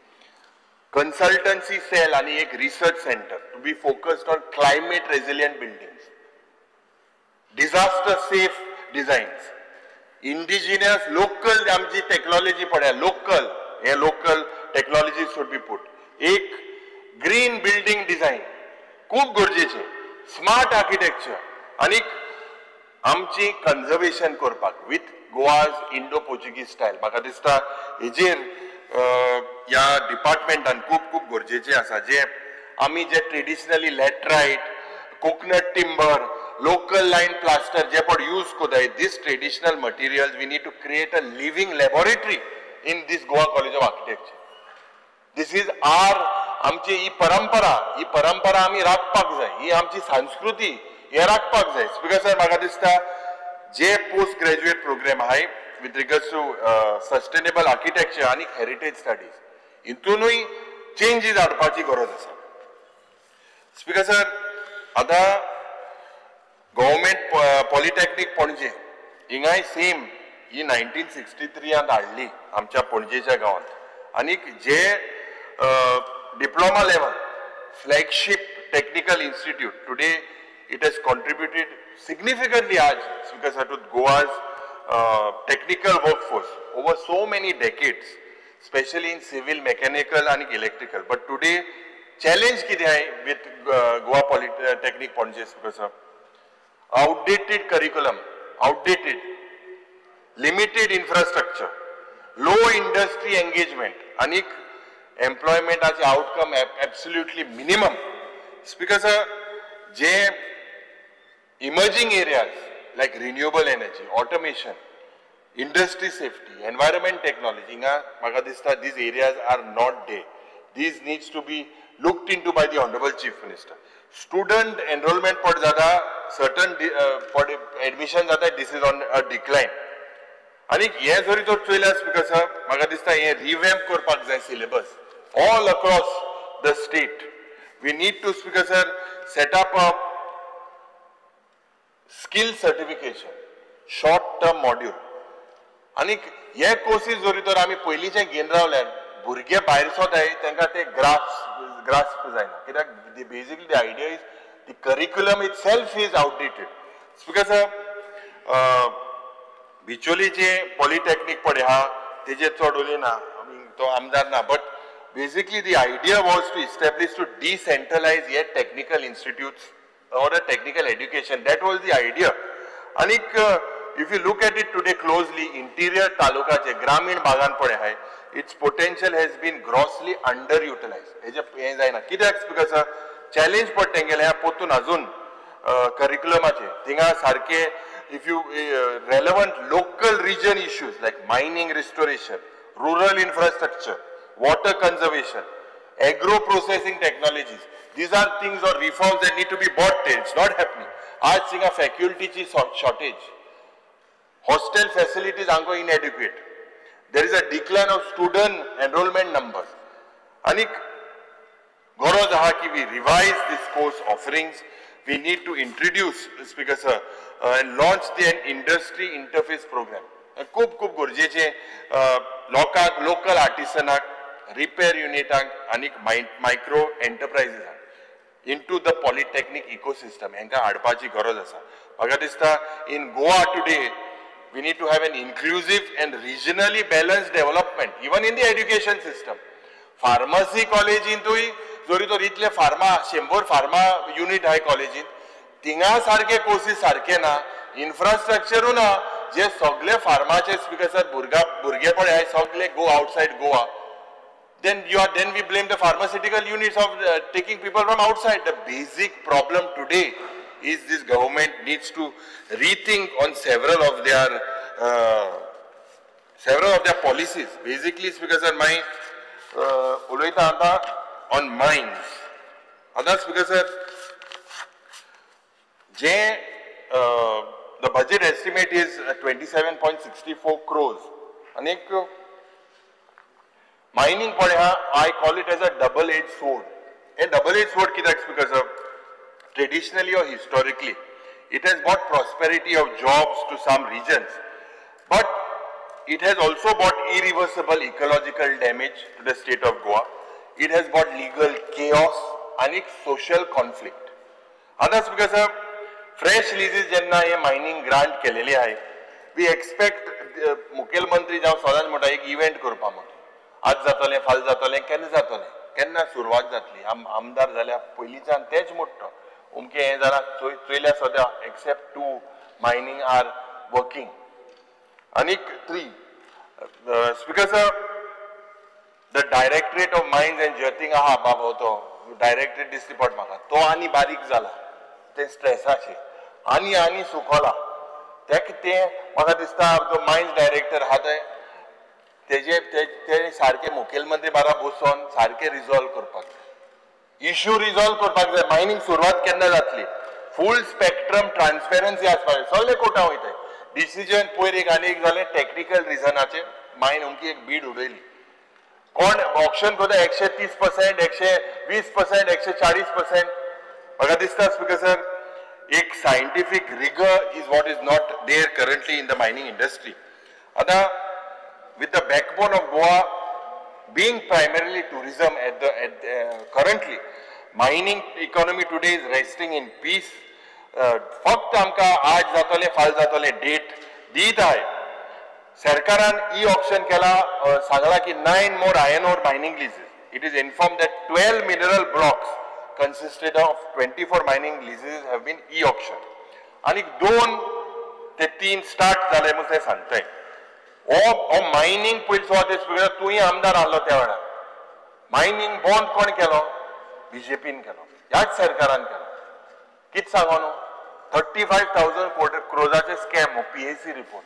Consultancy cell आनी एक research centre to be focused on climate resilient buildings, disaster safe designs, indigenous local आमची टॅक्नॉलॉजी पळया, लोकल, हे local technology should be put. एक ग्रीन बिल्डींग डिझायन खूब गरजेचें, स्मार्ट आर्किटेक्चर आनी आमची कन्जर्वेशन करपाक with Goa's Indo Portuguese style. म्हाका दिसता हेजेर ह्या डिपार्टमेंटान खूब खूब गरजेचें आसा. जे आमी जे traditionally laterite, coconut timber, local line plaster जे पण यूज करताय, this traditional materials we need to create a living laboratory in this Goa college of architecture. This is our, आमची ही परंपरा, ही परंपरा आमी राखपाक जाय, ही आमची संस्कृती हे राखपाक जाय. स्पीकर सर, म्हाका दिसता जे पोस्ट ग्रॅज्युएट प्रोग्राम आहाय with regards to sustainable architecture आनी हेरिटेज स्टडीज, हितूनूय चेंजीस हाडपाची गरज आसा. स्पीकर सर, आतां गव्हर्मेंट पॉलिटेक्नीक पणजे हिंगाय सेम ही 1963 हाडली आमच्या पणजेच्या गांवांत, आनी जे diploma level flagship technical institute today it has contributed significantly आज speaker sir to Goa's technical workforce over so many decades, specially in civil, mechanical आनी इलेक्ट्रिकल. बट टुडे चॅलेंज कितें आहे with Goa polytechnic Panaji speaker sir, outdated curriculum, outdated, limited infrastructure, low industry engagement आनी एम्प्लॉयमेंटाचे outcome absolutely minimum. Speaker sir, जे emerging areas like renewable energy, automation, industry safety, environment technology, हिंगा म्हाका दिसता these areas are not there. These needs to be looked into by the honourable chief minister. Student enrolment पड जाता, certain पड admission जाता, this is on a decline. आनी हें जरी तर चोयल्यार स्पीकर सर, म्हाका दिसता हें रिवॅम्प करपाक जाय syllabus all across the state. We need to, speaker sir, set up a skill certification short term module. आनी हे कोर्सीस जरी तर आमी पयलींचे घेवन रावल्यार भुरगे भायर सोदाय तांकां ते ग्रास्प जायना, कित्याक basically the idea is the curriculum itself is outdated. Speaker sir, बिचोलीचे polytechnic पळय आहा तेजेर चड उलयना, तो आमदार ना, but basically the idea was to establish to decentralize हे technical institutes or a technical education. That was the idea. आनीक if you look at it today closely, interior तालुकाचे ग्रामीण भागान पळय आहाय, its potential has been grossly under utilize. हेजे हें जायना कित्याक स्पीकर सर, चॅलेंज पडटा तेंगेलें ह्या पोतून अजून करिक्युलमाचे थिंगा सारके if you relevant local region issues like mining restoration, rural infrastructure, water conservation, agro processing technologies, these are things or reforms that need to be brought. It's not happening. आज थिंगा फॅक्युल्टीची shortage, hostel facilities आमकां inadequate, there is a decline of student enrolment numbers. आनीक गरज आहा की we revise this course offerings. We need to introduce, speaker sir, and launch the industry interface program. खूब खूब गरजेचें लोकांक, लोकल आर्टिसनाक, रिपेर युनिटांक आनी micro एंटरप्रायजीसांक into the polytechnic ecosystem हांकां हाडपाची गरज आसा. म्हाका दिसता in Goa today we need to have an inclusive and regionally balanced development even in the education system. Pharmacy कॉलेजींतूय जरी तर इतले फार्मा 100 फार्मा युनिट आहाय कॉलेजींत, थिंगा सारके कोर्सीस सारके ना, इन्फ्रास्ट्रक्चरूय ना, जे सगळे फार्माचे स्पीकर सर भुरगे पळय आहाय सगळे go outside Goa. Then then we blame the pharmaceutical units of taking people from outside. The basic problem today is this government needs to rethink on several of their policies. Basically, speaker sir, my उलयता आतां on mines. आतां speaker sir, J the budget estimate is 27.64 crores. आनीक mining पळय आहा, I call it as a double edge sword. Hey double as sword कित्याक speaker sir, traditionally or historically it has brought prosperity of jobs to some regions, but it has also brought irreversible ecological damage to the state of Goa. It has brought legal chaos and social conflict. आतां speaker sir, fresh लिजीस जेन्ना हे mining grant केलेली आहे, we expect मुखेलमंत्री जावं सदांच म्हणटा एक इव्हेंट करपा म्हणून, आज जातलें फाल जातलें, केन्ना जातलें, केन्ना सुरवात जातली. आमदार जाल्यार पयलींच्यान तेच मोडटा, अमकें हें जालां चोयल्या सद्या except 2 mining are working आनीक 3. Speaker sir, the directorate of mines and geothing आहा बाबा, तो डायरेक्टरेट दिसली पड म्हाका, तो आनी बारीक जाला, ते स्ट्रेसाचेर आनी आनी सुकोला. तेका तें म्हाका दिसता जो मायन्स डायरेक्टर आहा ते तेजे ते सारके मुखेलमंत्री बारा बसोन सारके रिजॉल्व करपाक जाय, इश्यू रिजॉल्व करपाक जाय. मायनिंग सुरवात केन्ना जातली, फूल स्पेक्ट्रम ट्रान्सपेरन्सी आसपाक जाय. सगळे कोर्टां वयताय, डिसिजन पयर एक आनी एक जालें टॅक्निकल रिजनाचेर मायन अमकी एक बीड उडयली, कोण ऑक्शन करता 130%, 120%, 140%. म्हाका दिसता स्पीकर सर, एक scientific rigour is what is not there currently in the mining industry. आतां with the backbone of Goa being primarily tourism at the currently mining economy today is resting in peace. फक्त आमकां आज जातलें फाल जातलें date दीत आहाय. सरकारान e auction केला, सांगला की 9 more iron ore mining leases. It is inform that 12 mineral blocks consisted of 24 mining leases have been e auction. आनी 2 ते 3 स्टार्ट जाले म्हूण ते सांगताय. हो मायनिंग पयलीं सुवातेर स्पीकर तूंय आमदार आहलो त्या वेळार, मायनिंग बॉन्ड कोण केलो, बीजेपीन केलो, ह्याच सरकारान केलो. कितें सांगो न्हू, 35,000 क्रोजाचे स्कॅम, पीएसी रिपोर्ट.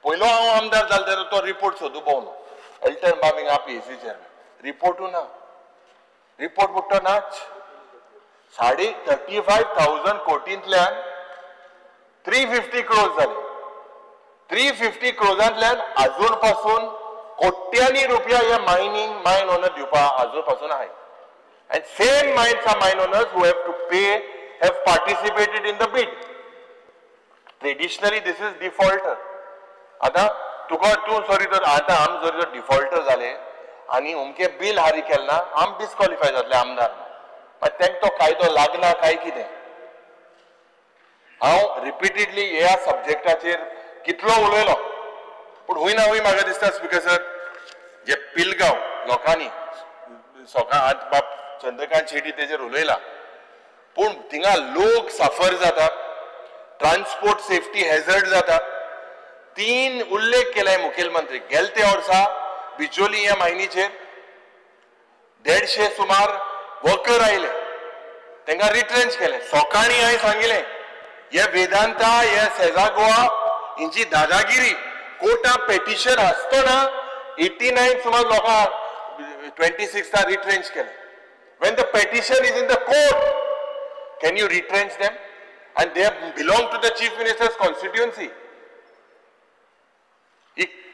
पयलो हांव आमदार जालो तेन्ना तो रिपोर्ट सोदू भोंवलो, एल्टन बाब हिंगा पीएसी चेअरमॅन, रिपोर्टू ना, रिपोर्ट म्हणटा नाच. 35,000 कोटींतल्यान 350 क्रोज जाले. 350 क्रोजांतल्यान अजून पासून कोट्यांनी रुपया हे मायनिंग मायन ओनर दिवपा अजून पासून आहे. And same mines are mine owners who have to pay have participated in the bid. Traditionally this is defaulter. आतां तुका तूं सॉरी तर आतां आम जर जर डिफॉल्टर जाले आनी अमके बील हारी केलें ना, आम डिस्क्वॉलिफाय जातले आमदार. मागीर तांकां तो कायदो लागना काय कितें? हांव रिपिटेडली ह्या सब्जेक्टाचेर कितलो उलयलो, पूण हुंय ना हुंय म्हाका दिसता स्पीकर सर, जे पिलगांव लोकांनी सकाळ आज बाब चंद्रकांत शेटी तेजेर उलयला, पूण थिंगा लोक साफर जाता, ट्रान्सपोर्ट सेफ्टी हॅझर्ड जाता. 3 उल्लेख केलाय मुखेलमंत्री गेलते वर्सा बिचोली ह्या मायनीचेर 150 सुमार वर्कर आयले, तांकां रिट्रेंच केले. सकाळीं हांवें सांगिलें हे वेदांता हे सेजा गोवा हिंची दादागिरी, कोर्टा पेटिशन आसतना 89 सुमार लोकांक 26 रिट्रेंच केले. When the petition is in the court, can you retrench them? And they belong to the chief minister's constituency.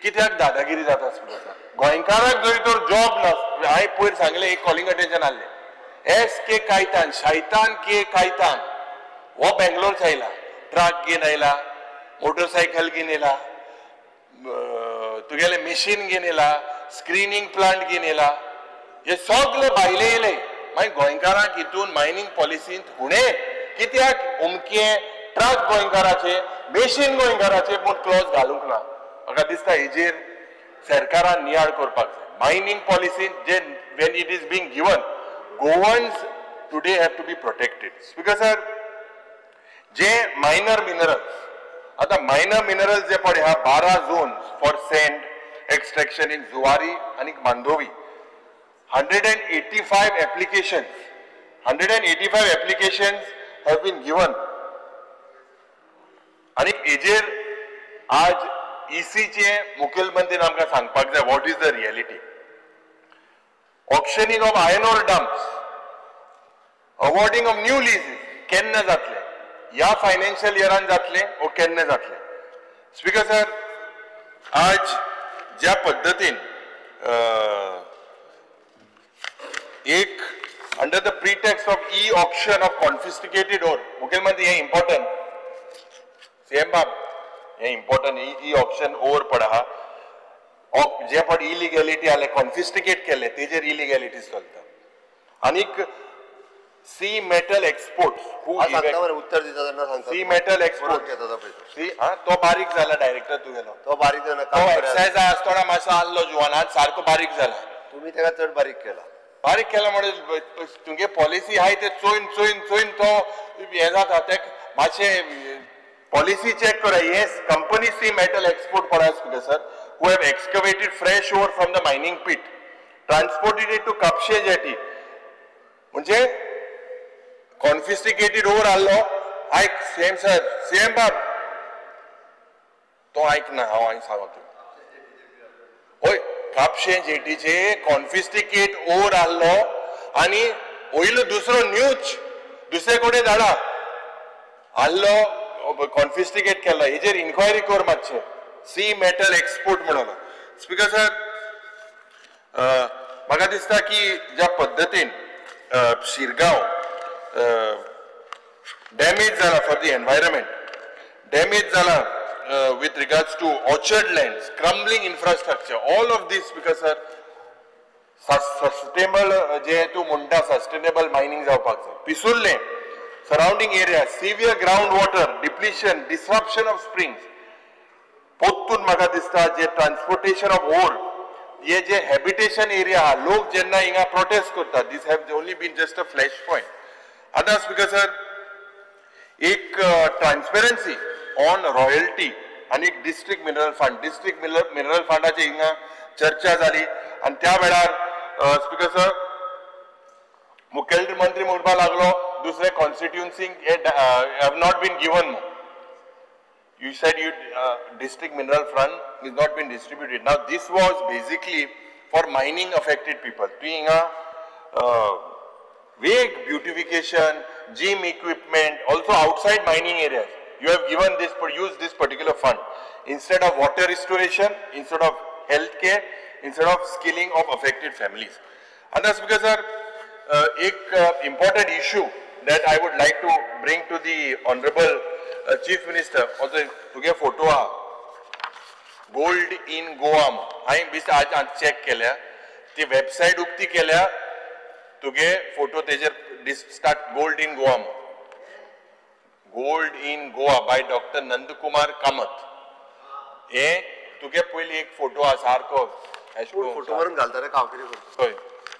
कित्याक दादागिरी जाता स्पीकर? गोंयकाराक जरी तर जॉब ना, हांवें पयर सांगलें, एक कॉलिंग अटेन्शन आहलें, एस के कायतान, शैतान के कायतान हो बेंगलोरच आयला, ट्रक घेवन आयला, मोटरसायकल घेवन येयला, तुगेलें मशीन घेवन येयला, स्क्रिनींग प्लांट घेवन येयला, हे सगळे भायले येयले. मागीर गोंयकारांक हितून मायनींग पॉलिसींत हुणे कित्याक अमके ट्रक गोंयकाराचे, मशीन गोंयकाराचे, पूण क्लॉज घालूंक ना. म्हाका दिसता हेजेर सरकारान नियाळ करपाक जाय. मायनींग पॉलिसींत जे when it is being given, Goans today have to be protected. Speaker sir, J minor minerals, आतां मायनर मिनरल्स जे पळय आहा 12 zones for sand extraction in Zuari आनी Mandovi, 185 applications, 185 applications have been given. आनी हेजेर आज ईसीचे मुखेलमंत्रीन आमकां सांगपाक जाय what is the reality. Auctioning of iron ore dumps, awarding of new leases केन्ना जातले? ह्या फायनान्शियल इयरान जातले ओ केन्ना जातले? स्पीकर सर, आज ज्या पद्दतीन एक under the pretext of e auction of confiscated ore, मुखेलमंत्री हें इम्पॉर्टंट, सीएम बाब हें इम्पॉर्टंट, ई ऑक्शन ओर पड आहा, जे पड इलिगॅलिटी आले कॉन्फिस्टिकेट केले तेजेर इलिगॅलिटीज चलता. आनीक सी मेटल एक्सपोर्ट्स, उत्तर दिता तेन्ना सांगता, सी मेटल एक्सपोर्ट सी तो बारीक जाला डायरेक्टर तुगेलो, तो बारीक जाला, तो एक्सायज आसतना मातसो आहलो जुवान, आज सारको बारीक जाला. तुमी ताका चड बारीक केला, बारीक केला म्हणजे तुगे पॉलिसी आहाय ते चोयन चोयन चोयन तो हें जाता. ते मातशें पॉलिसी चेक करा. Yes, company sea metal export पळय speaker sir, who have excavated fresh ore from the mining pit, transported it to Kapshe jetty. म्हणजे कॉन्फिस्टिकेटेड ओर आहलो. आयक सेम सर, सेम बाब तो आयकना, हांव हांवें सांगता हय, कापशे जेटीचे कॉन्फिस्टिकेट ओर आहलो आनी वयलो दुसरो न्यूज दुसरे कडेन धाडा आहलो, कॉन्फिस्टिकेट केलो. हेजेर इन्क्वायरी कर मातशें, सी मेटल एक्सपोर्ट म्हणून. स्पीकर सर, म्हाका दिसता की ज्या पद्दतीन शिरगांव डॅमेज जाला फॉर the environment, damage जाला with regards to orchard lands, crumbling infrastructure, all of this, speaker sir, sustainable जे तूं म्हणटा सस्टेनेबल मायनींग जावपाक जाय. Pissurlem surrounding area, severe ground water depletion, disruption of springs. पोत्तून म्हाका दिसता जे ट्रान्सपोर्टेशन ऑफ ओर, हे जे हॅबिटेशन area आहा, लोक जेन्ना हिंगा प्रोटेस्ट करता, this have only been just a flash point. आतां स्पीकर सर, एक ट्रान्सपेरन्सी ऑन रॉयल्टी आनी एक district mineral fund, district mineral फंडाची हिंगा चर्चा जाली आनी त्या वेळार स्पीकर सर मुखेलमंत्री म्हणपाक लागलो दुसरे कॉन्स्टिट्युन्सींक have not been given. You said you district mineral fund is not been distributed. Now this was basically for mining affected people. तुवें हिंगा vague beautification, gym equipment, also outside mining areas. You have given this, use this particular fund. Instead of water restoration, instead of health care, instead of skilling of affected families. And that's because sir, एक important issue that I would like to bring to the honourable Chief Minister. तुगे photo आहा gold in Goa, हांवें बीस आज check केल्या, ती website उक्ती केल्या, तुगे फोटो तेजेर start gold in Goa, gold in Goa by doctor Nandkumar Kamat. हे तुगे पयली एक फोटो आहा सारको फोटो मारून घालता रे हांव कितें करता. हय,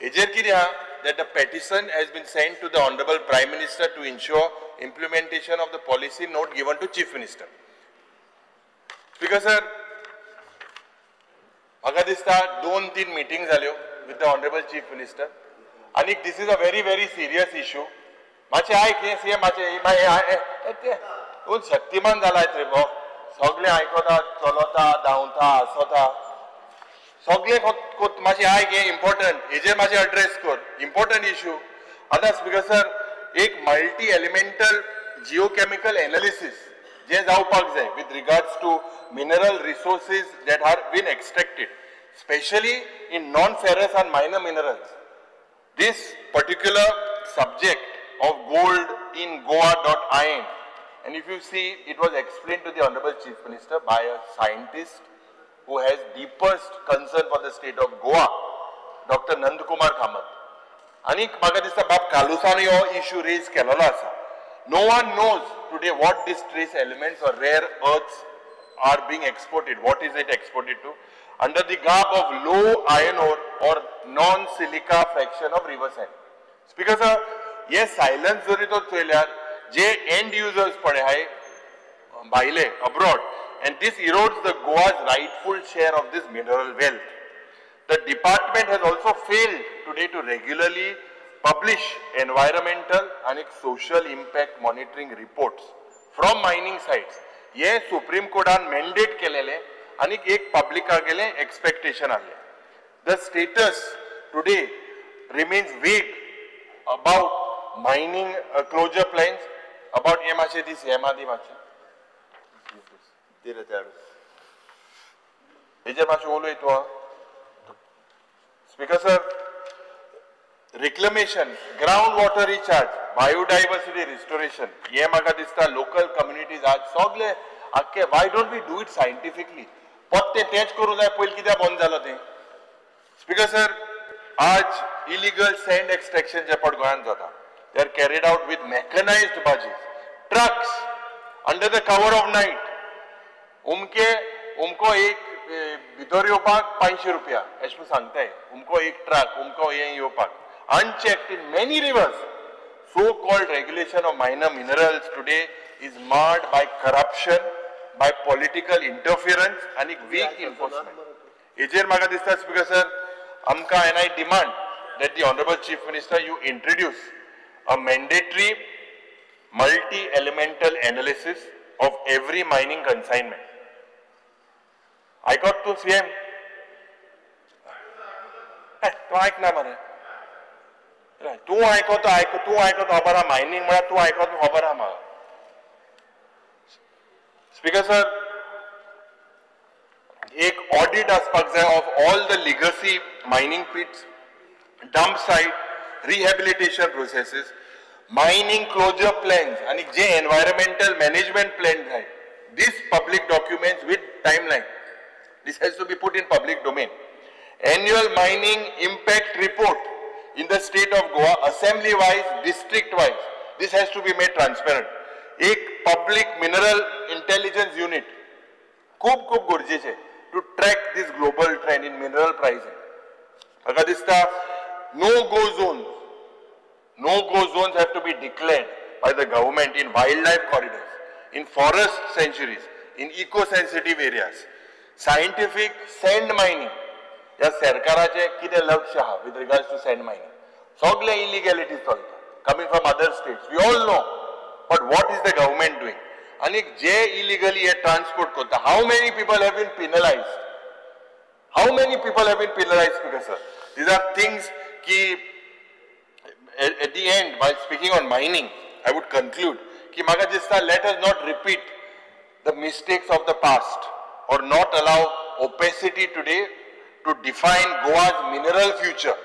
हेजेर कितें आहा that the petition has been sent to the Honorable Prime Minister to ensure implementation of the policy note given to Chief Minister. Speaker sir, म्हाका दिसता 2-3 मिटींग जाल्यो with the Honorable Chief Minister आनी this is a very very serious issue. मातशें आयक हें CM, मातशें तूं शक्तिमान जाला रे भो, सगळें आयकता, चलता, धांवता, आसता, सगळें मातशें आयक हें इम्पॉर्टंट, हेजेर मातशें एड्रेस कर इम्पॉर्टंट इशू. आतां स्पीकर सर, एक मल्टी एलिमेंटल जिओकेमिकल एनालिसीस जें जावपाक जाय with regards to mineral resources that are been extracted, specially in non ferrous and minor minerals. This particular subject of gold in Goa.in, and if you see, it was explained to the Honorable Chief Minister by a scientist who has deepest concern for the state of Goa, Dr. Nandkumar Kamath. आनी म्हाका दिसता बाब कालुसान हो issue rays केलेलो आसा. No one knows today what these trace elements or rare earths are being exported. What is it exported to? Under the garb of low iron ore or non-silica fraction of river sand. Speaker sir, hey silence जरी तो चोयल्यार जे and users पळय हाय भायले abroad, and this erodes the Goa's rightful share of this mineral wealth. The department has also failed today to regularly publish environmental and social impact monitoring reports from mining sites. हे supreme कोर्टान mandate केलेले आनी एक पब्लिका गेले expectation आसलें. The status today remains vague about mining closure plans about हे मातशें दीस हे मादी मातशें हेजेर मातशें उलय तूं. Speaker sir, reclamation, ground water recharge, biodiversity restoration हे म्हाका दिसता लोकल कम्युनिटीज आज सगळे आख्खे why don't we do it scientifically? परतें तेंच करूं जाय, पयलीं कित्याक बंद जालो तें? स्पीकर सर, आज इलिगल सँड एक्सट्रॅक्शन जे पट गोंयांत जाता, they are carried out with mechanised barges, trucks under the cover of night. उमके उमको एक भितर येवपाक 500 रुपया अशें म्हूण सांगताय, उमको एक ट्रक उमको हें येवपाक. Unchecked in many rivers. So called regulation of minor minerals today is marred by corruption, by political interference आनी वीक एनफोर्समेंट. हेजेर म्हाका दिसता स्पीकर सर, आमकां and I demand that the honourable Chief Minister you introduce a mandatory multi elemental analysis of every mining consignment. आयकत तूं CM? तूं आयकना मरे, तूं आयकत आयक, तूं आयकत खबर आहा मायनींग म्हळ्यार तूं आयकत खबर आहा म्हाका. स्पीकर सर, एक ऑडिट आसपाक जाय of all the legacy mining pits, dump site, rehabilitation processes, mining closure plans आनी जे एनवायरमेंटल मॅनेजमेंट प्लॅन जाय, this public documents with timeline, this has to be put in public domain. Annual mining impact report in the state of Goa, assembly wise, district wise, this has to be made transparent. एक public mineral intelligence unit खूब खूब गरजेचें to track this global trend in mineral pricing. म्हाका दिसता no go zones, no go zones have to be declared by the government in wild life corridors, in forest sanctuaries, in eco sensitive areas. Scientific sand mining, ह्या सरकाराचें कितें लक्ष आहा with regards to sand mining? सगळे इलिगॅलिटीज चलता coming from other states, we all know, but what is the government doing? आनी जे illegally हे transport करता, how many people have been penalised? How many people have been penalised? Speaker sir, these are things की at the end, while speaking on mining, I would conclude की म्हाका दिसता let us not repeat the mistakes of the past. or not allow opacity today to define Goa's mineral future.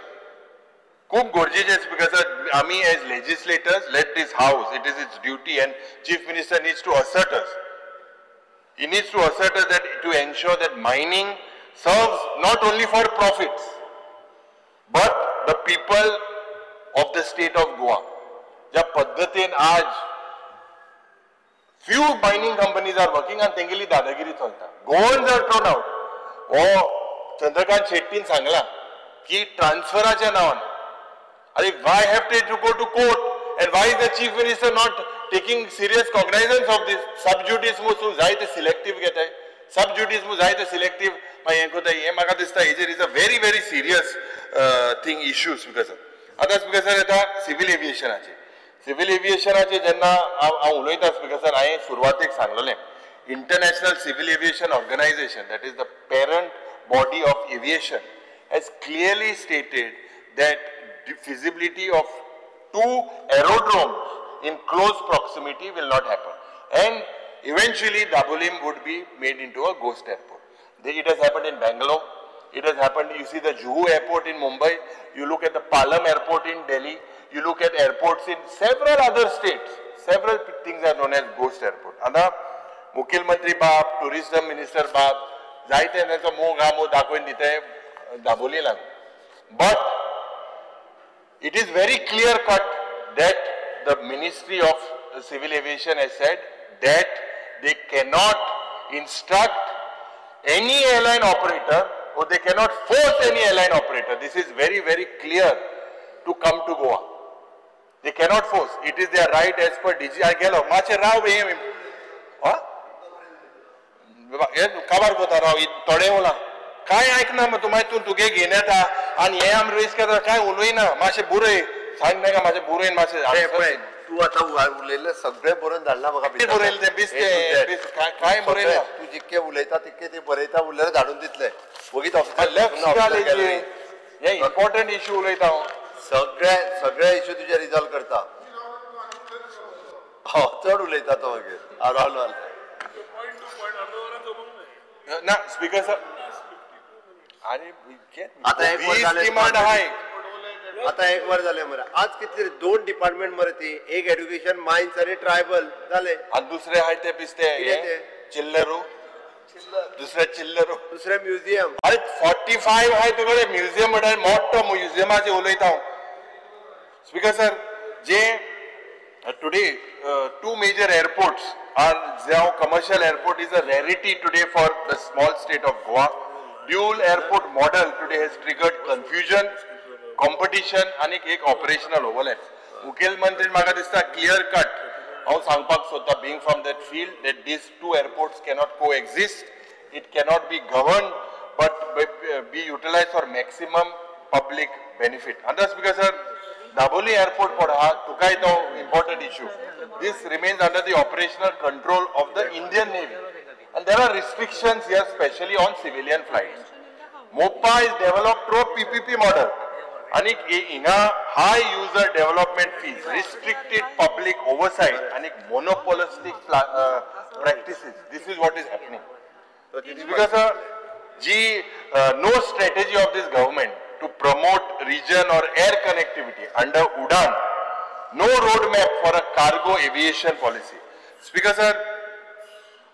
खूब गरजेचें because आमी as legislators, let this house, it is its duty and Chief Minister needs to assert us. He needs to assert us that to ensure that mining serves not only for profits, but the people of the state of Goa. ज्या पद्दतीन आज few mining companies are working and तेंगेली दादागिरी चलता. Goans are thrown out. हो चंद्रकांत शेट्टीन सांगला की ट्रान्सफराच्या नावान. अरे why have they to go to court and why is the Chief Minister not taking serious cognizance of this? Sub judice मू जाय ते सिलेक्टीव घेताय, सब judice मू जाय ते सिलेक्टीव मागीर हें करता. हें म्हाका दिसता हेजेर is a very very serious thing issue speaker sir. आतां स्पीकर सर येता सिव्हील एव्हिएशनाचेर. सिव्हील एव्हिएशनाचेर जेन्ना हांव उलयता स्पीकर सर, हांवें सुरवातेक सांगलेलें International Civil Aviation Organization, that is the parent body of aviation, has clearly stated that the feasibility of two aerodromes in close proximity will not happen, and eventually Dabolim would be made into a ghost airport. It has happened in Bangalore, it has happened, you see the Juhu airport in Mumbai, you look at the Palam airport in Delhi, you look at airports in several other states, several things are known as ghost airport. आतां मुखेलमंत्री बाब, tourism minister बाब, जायते तांचो मोग हा मोग दाखोवन दिता दाबोली लागून. But it is very clear cut that the Ministry of Civil Aviation has said that they cannot instruct any airline operator or they cannot force any airline operator. This is very, very clear to come to Goa. They cannot force. It is their right as per DG. I गेलो मातशें राव हें काबार कोता राव थोडें उला काय आयकना मग तूं मागीर तूं तुगे घेवन येता आनी हें आमी रेस करता काय उलयना मातशें बरय सांग नाका मातशें बरयन मातशें. तूं आतां उलयल्लें सगळें बरोवन धाडलां म्हाका. बरयलें तें बेश्टें काय बरयलां. तूं जितकें उलयता तितकें तें बरयता उरलें धाडून दितलें. वगीत ऑफिसर हे इम्पॉर्टंट इश्यू उलयता हांव. सगळे सगळे इश्यू तुजे रिजॉल्व करता. हय चड उलयता तो मागीर राहुल. ना स्पीकर सर अरे आता एक वर आता एक वर जालें मरे. आज कितले दोन डिपार्टमेंट मरे ती, एक एड्युकेशन मायन्स आनी ट्रायबल जाले आनी दुसरे आहाय ते बिस्ते चिल्लरू, दुसरे चिल्लरू, दुसरे म्युझियम. अरे 45 आहाय तुगेले म्युझियम म्हणल्यार मोठो म्युझियमाचेर उलयता हांव. Speaker sir, J today two major airports are now commercial airport is a rarity today for the small state of Goa. Dual airport model today has triggered confusion, competition आणि एक operational overlap. मुखेलमंत्री म्हाका दिसता clear cut हांव सांगपाक सोदता, being from that field, that these two airports cannot coexist, it cannot be govern but be utilise for maximum public benefit. आतां speaker sir, Dabolim airport पण आहा तुकाय तो important issue. This remains under the operational control of the Indian Navy and there are restrictions here specially on civilian flights. Mopa is developed through PPP model आनी हिंगा high user development fees, restricted public oversight आनी monopolistic practices. This is what is happening. Because ji no strategy of this government to promote region or air connectivity under UDAN, no roadmap for a cargo aviation policy. Speaker sir,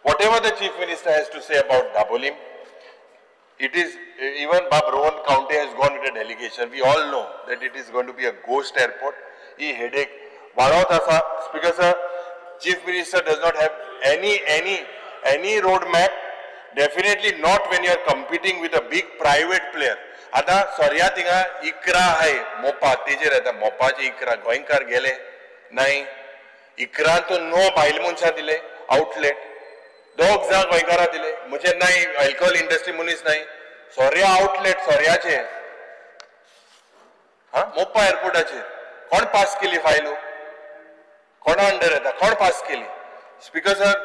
whatever the Chief Minister has to say about Dabolim, it is, even Bab Rohan County has gone with a delegation. We all know that it is going to be a ghost airport. He headache. वाडत आसा. Speaker sir, Chief Minister does not have any roadmap. Definitely not when you are competing with a big private player. आतां सोर्या थिंगा 11 आहाय मोपा, तेजेर येता मोपाचे 11 गोंयकार गेले नाही, 11 तो 9 बायल मनशां दिले आउटलेट, 2 जाण गोंयकारां दिले म्हणजे नाही अल्कोहोल इंडस्ट्री मनीस नाही. सोर्या आउटलेट सोर्याचे हा मोपा एअरपोर्टाचेर कोण पास केली फायलो, कोणा अंडर येता, कोण पास केली. स्पीकर सर,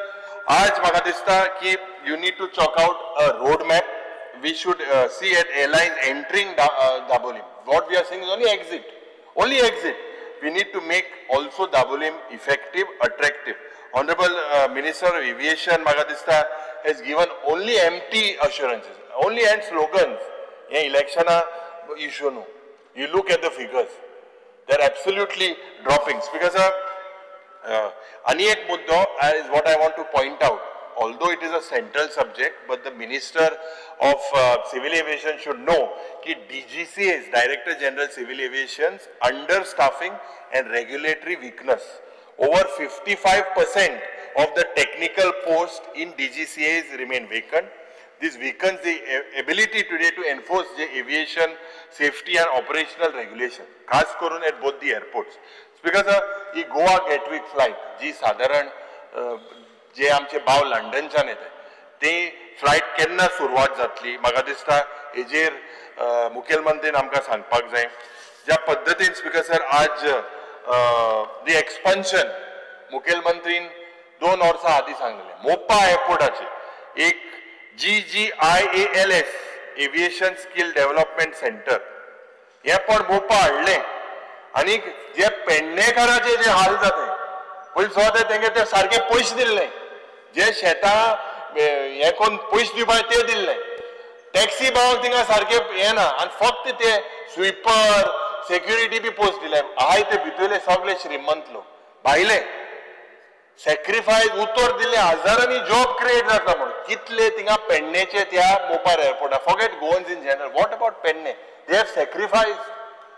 आज म्हाका दिसता की you need to chalk out a road map. We should see at airlines entering Dabolim. What we are seeing is only exit. Only exit. We need to make also Dabolim effective, attractive. Honorable Minister of Aviation, म्हाका दिसता has given only empty assurances, only and slogans. हे इलेक्शना issue न्हू. You look at the figures, they are absolutely dropping. Speaker sir, आनी एक मुद्दो is what I want to point out. Although it is a central subject, but the Minister of Civil Aviation should know that DGCA's, Director General Civil Aviation's, understaffing and regulatory weakness. Over 55% of the technical posts in DGCA's remain vacant. This weakens the ability today to enforce the aviation safety and operational regulation, खास करून at both the airports. Because he Goa Gatwick flight, जी साधारण जे आमचे भाव लंडनच्यान येतात ते flight केन्ना सुरवात जातली म्हाका दिसता हेजेर मुखेलमंत्रीन आमकां सांगपाक जाय. ज्या पद्दतीन स्पीकर सर आज दी एक्सपान्शन मुखेलमंत्रीन 2 वर्सां आदीं सांगलें मोपा एअरपोर्टाचेर एक GGIALS aviation skill development centre हें पण मोपा हाडलें आनी जे पेडणेकाराचे जे हाल जाते पयलीं सुद्दां तेंगे ते सारके पयशे दिल्ले, जे शेतां हें करून पयशे दिवपाक ते दिल्ले, टॅक्सी भावाक थिंगा सारके हें ना आनी फक्त ते स्वीपर सेक्युरिटी बी पोस्ट दिले. आहाय ते भितरले सगळे श्रीमंत लोक भायले सॅक्रिफायस उतर दिले, हजारांनी जॉब क्रिएट जाता म्हणून कितले थिंगा पेडणेचे त्या मोपार एअरपोर्टार. Forget Goans in general, what about Pedne? They have sacrifice,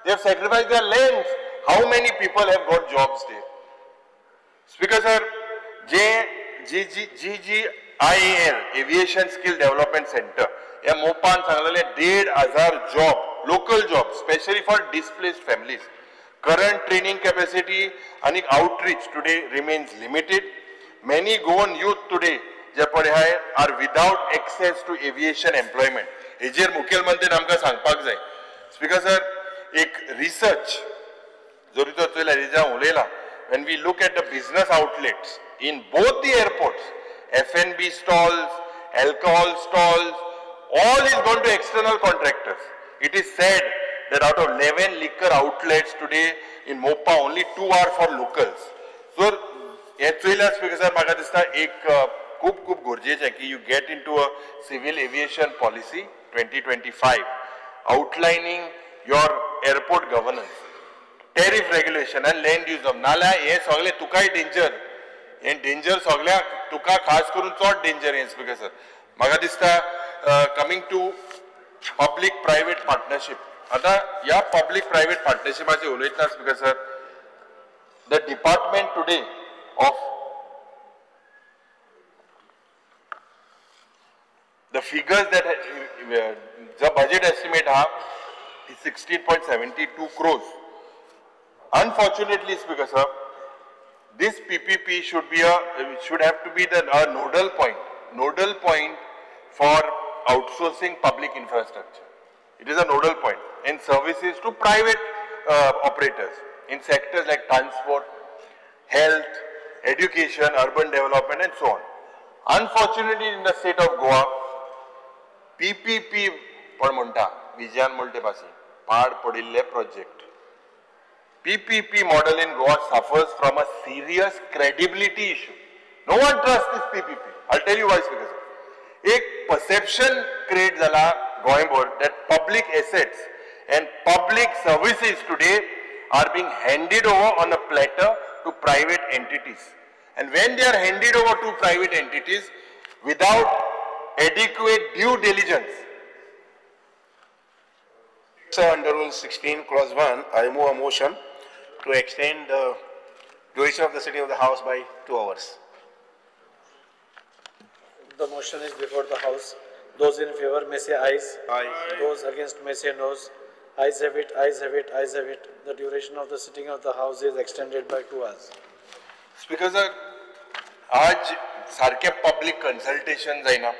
they have sacrifice their lands. How many people have got jobs there? Speaker sir, J G G G G I L aviation skill development centre ह्या मोपान सांगलेले 1,500 job, local job, specially for displaced families. Current training capacity आनी outreach today remains limited. Many Goan youth today जे पळय आहाय are without access to aviation employment. हेजेर मुखेलमंत्रीन आमकां सांगपाक जाय. Speaker sir, एक रिसर्च जरी तर चोयल्यार हेजेर हांव उलयलां, when we look at the business outlets in both the airports, F&B stalls, alcohol stalls, all is gone to external contractors. It is said that out of 11 liquor outlets today in Mopa, only 2 are for locals. So, हे चोयल्यार speaker sir म्हाका दिसता एक खूब खूब गरजेचें की you get into a civil aviation policy 2025 outlining your airport governance, tariff regulation आनी land use. नाल्यार हें सगळें तुकाय डेंजर, हें डेंजर सगळ्याक तुका खास करून चड डेंजर हें. स्पीकर सर म्हाका दिसता coming to public private partnership, आतां ह्या पब्लीक प्रायवेट पार्टनरशिपाचेर उलयतना speaker sir, the department today of the figures that the budget estimate आहा 16.72 crores. Unfortunately, Speaker sir, this PPP should be should have to be the nodal point for outsourcing public infrastructure. It is a nodal point and services to private operators in sectors like transport, health, education, urban development, and so on. Unfortunately, in the state of Goa, PPP पण म्हणटा विजयान म्हणटे पासी पाड पडिल्ले project. PPP model in Goa suffers from a serious credibility issue. No one trusts this PPP. I'll tell you why, Speaker sir. एक perception create जाला गोंयभर that public assets and public services today are being handed over on a platter to private entities. And when they are handed over to private entities without adequate due diligence. Sir, under Rule 16, Clause 1, I move a motion to extend the duration of the sitting of the House by 2 hours. The motion is before the House. Those in favor may say ayes. Aye. Those against may say noes. Ayes have it, ayes have it, ayes have it. The duration of the sitting of the House is extended by 2 hours. Speaker sir, आज सारखे public consultation जायना,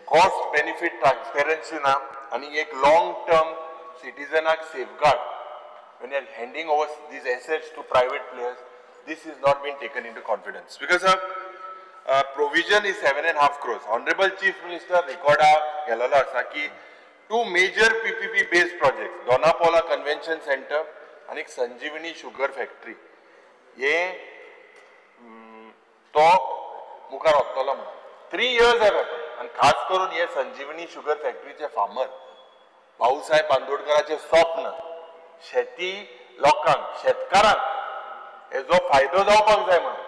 cost benefit transparency ना, आनी एक long term सिटीजनाक safeguard when you are handing over these assets to private players, this is not been taken into confidence. Because sir, provision is 7.5 crores. Honorable Chief Minister recorda गेलेलो आसा की 2 major PPP based projects, Dona Paula Convention Center आनी संजीवनी sugar factory, हे तो मुखार वतलो म्हणून 3 years have happened. आनी खास करून हे संजीवनी शुगर फॅक्टरीचे फार्मर भाऊसाहेब बांदोडकराचे स्वप्न शेती लोकांक शेतकारांक हेजो फायदो जावपाक जाय म्हणून.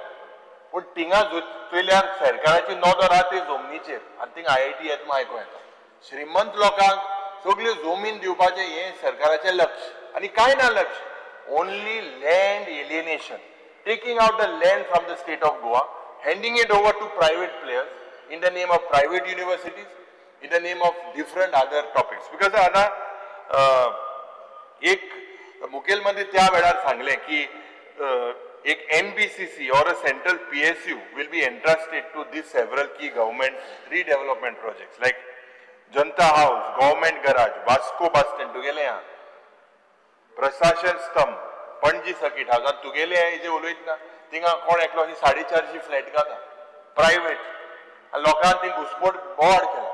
पूण थिंगा चोयल्यार सरकाराची नदर आहा ते जमनीचेर आनी थिंगा IIT येता म्हूण आयकूंक येता. श्रीमंत लोकांक सगल्यो जमीन दिवपाचें हें सरकाराचें लक्ष आनी कांय ना लक्ष. Only land alienation, taking out the land from the state of Goa, handing it over to private players in the name of private universities, in the name of different other topics. Because आतां एक मुखेलमंत्री त्या वेळार सांगलें की एक NBCC or a central PSU will be entrusted to these several key government redevelopment projects like Janata House, Government Garage, Vasco Bus Stand, तुगेले आहा, प्रशासन स्तंभ, पणजी सर्किट हाऊस. आनी तुगेले हेजे उलयतना थिंगा कोण एकलो अशी 450 फ्लॅट घाता प्रायवेट आनी लोकांक ती घुसपोट बोवाळ केला.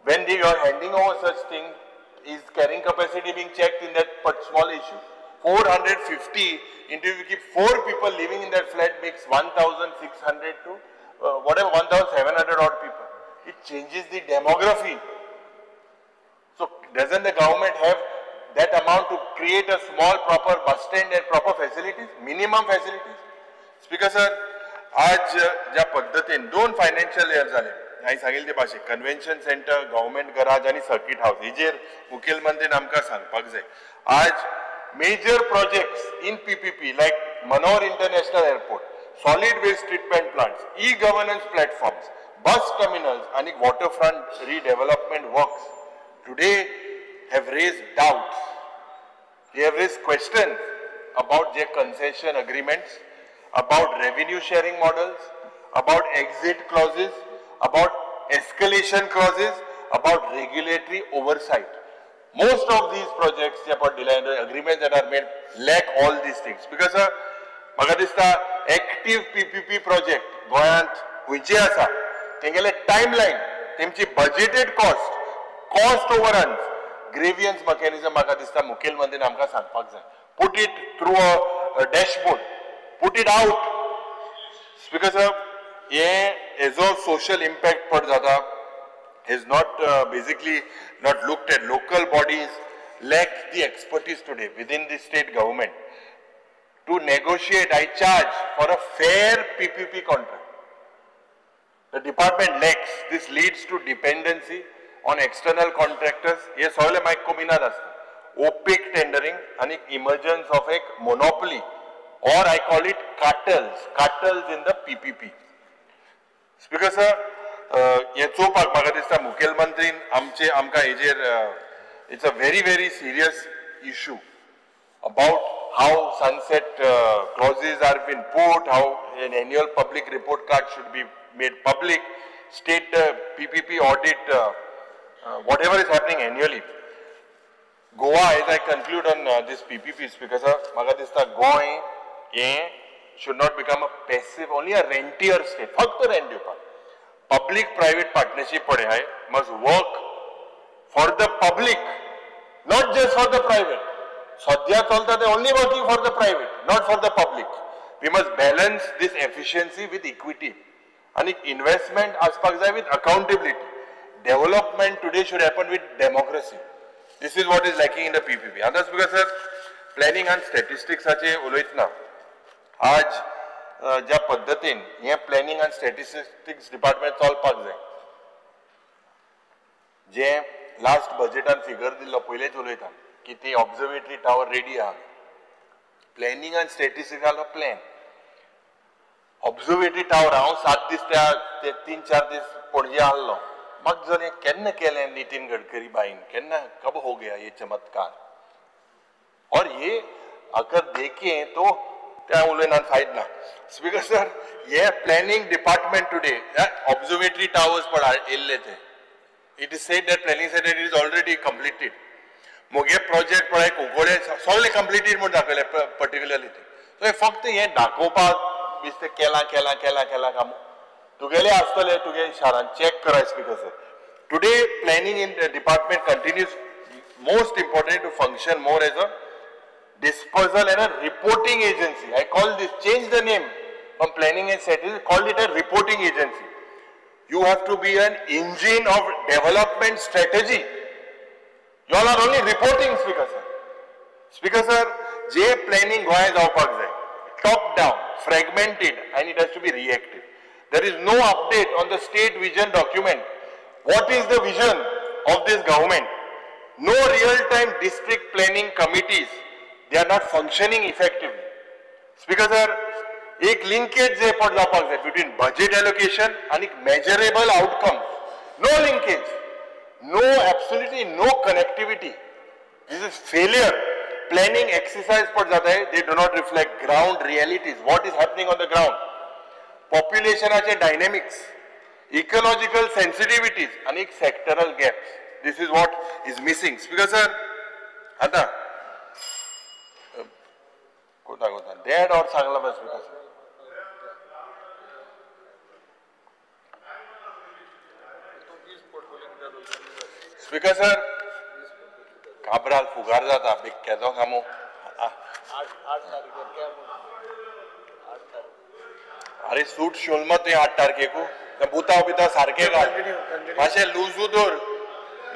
When you are handing over such thing, is carrying capacity being checked in that small issue? 450 into you keep 4 people living in that flat makes 1,600 to whatever 1,700 odd people. It changes the demography. So doesn't the government have that amount to create a small proper bus stand and proper facilities, minimum facilities? Speaker sir, आज ज्या पद्धतीन 2 financial year जाले हांवें सांगिल्ले ते भाशेन convention centre, government garage आनी circuit हावस हेजेर मुखेलमंत्रीन आमकां सांगपाक जाय. आज major projects in PPP like Manohar International Airport, solid waste treatment plants, e-governance platforms, bus terminals and waterfront redevelopment works today have raised doubts. They have raised questions about their concession agreements, about revenue sharing models, about exit clauses, about escalation clauses, about regulatory oversight. Most of these projects, the agreements that are made, lack all these things. Because म्हाका दिसता active PPP project गोंयांत खंयचे आसा तेंगेले timeline, तेमची budgeted cost, cost overruns, grievance mechanism म्हाका दिसता मुखेलमंत्रीन आमकां सांगपाक जाय. Put it through a dashboard, put it out. Because हे हेजो सोशल इम्पॅक्ट पड जाता is not basically not looked at. Local bodies lack the expertise today within the state government to negotiate, I charge for a fair PPP contract. The department lacks. This leads to dependency on external contractors. हे सगळे मायक कोमिनाद आसता. Opaque tendering and emergence of a monopoly, or I call it cartels, cartels in the PPP. Speaker sir, हे चोवपाक म्हाका दिसता मुखेलमंत्रीन आमचे आमकां हेजेर it's a very very serious issue about how sunset clauses are been put, how an annual public report card should be made public, state PPP audit, whatever is happening annually. Goa, as I conclude on this PPP, because म्हाका दिसता गोंय हें should not become a passive, only a rentier state, फक्त rent दिवपाक. Public private partnership पळय हाय must work for the public, not just for the private. सद्या चलता ते only working for the private, not for the public. We must balance this efficiency with equity. आनी investment आसपाक जाय with accountability. Development today should happen with democracy. This is what is lacking in the PPP. आतां because sir, planning आनी स्टॅटिस्टिक्साचे उलयतना आज ज्या पद्दतीन हें प्लॅनिंग आनी स्टॅटिस्टिक्स डिपार्टमेंट चलपाक जाय, जें लास्ट बजेटान फिगर दिल्लो पयलेच उलयता की ती ऑब्जर्वेटरी टावर रेडी आहा. प्लॅनिंग आनी स्टॅटिस्टिक्साचो प्लॅन ऑब्जर्वेटरी टावर हांव 7 दीस त्या 3-4 दीस पणजे आहलो. म्हाका जर केन्ना केलें नितीन गडकरी बाईन, केन्ना कब हो गया ये चमत्कार, और ये अगर देखें तो त्या उलयना फायद ना. स्पीकर सर, हे planning department today observatory towers पण येयल्ले ते, it is said that planning said it is already completed. मुगे प्रोजेक्ट पळय कुंकळे सगळे कंप्लिटेड म्हूण दाखयले पर्टिक्युलरली ते. सो फक्त हें दाखोवपाक दिसता केलां केलां केलां केलां काम तुगेले आसतले तुगे शारान चॅक कराय. Speaker sir, today planning in department continues most important to function more as a dispersal and a reporting agency. I call this, change the name from planning and statistics, call it a reporting agency. You have to be an engine of development strategy. You all are only reporting, Speaker sir. Speaker sir, J planning Goa जावपाक जाय, top down, fragmented, and it has to be reactive. There is no update on the state vision document. What is the vision of this government? No real-time district planning committees. They are not functioning effectively. Speaker sir, एक linkage जे पड जावपाक जाय between budget allocation and measurable outcomes. No linkage. No, absolutely no connectivity. This is failure. Planning exercise पड जाता है, they do not reflect ground realities. What is happening on the ground? Populationाचे dynamics, ecological sensitivities and sectoral gaps. This is what is missing. Speaker sir, आता कोता कोता dead और सांगला बस Speaker sir. Speaker sir, Cabral फुगार जाता बेक्याचो कामो. अरे सूट शिवल मत तुवें 8 तारखेकू बुताव बिताव सारके घाल, मातशें लूजू दवर,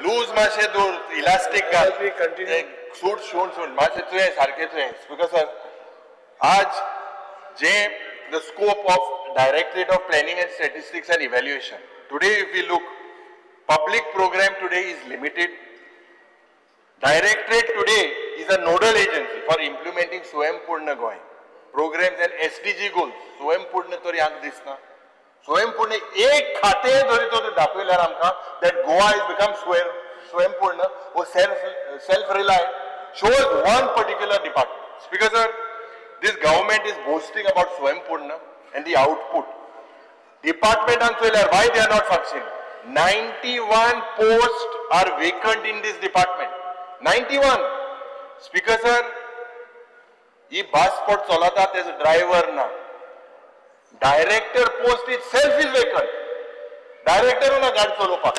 लूज मातशें दवर, इलास्टीक घाल, सूट शिवून शिवून मातशें तुवें सारकें तुवें. स्पीकर सर, आज जे the scope of Directorate of Planning and Statistics and Evaluation today, if we look, public program today is limited. Directorate today is a nodal agency for implementing Swayampurna Goa programs and SDG goals. Swayampurna तरी आमकां दिसना. Swayampurna एक खातें जरी तर दाखयल्यार आमकां that Goa is become Swayampurna or self-reliant shows one particular department. Speaker sir, this government is boasting about Swayampurna and the output. Department answer, why they are not functioning? 91 posts are vacant in this department. 91. Speaker sir, he bus pot chalata there's a driver na. Director post itself is vacant. Director na गाडी चलोवपाक.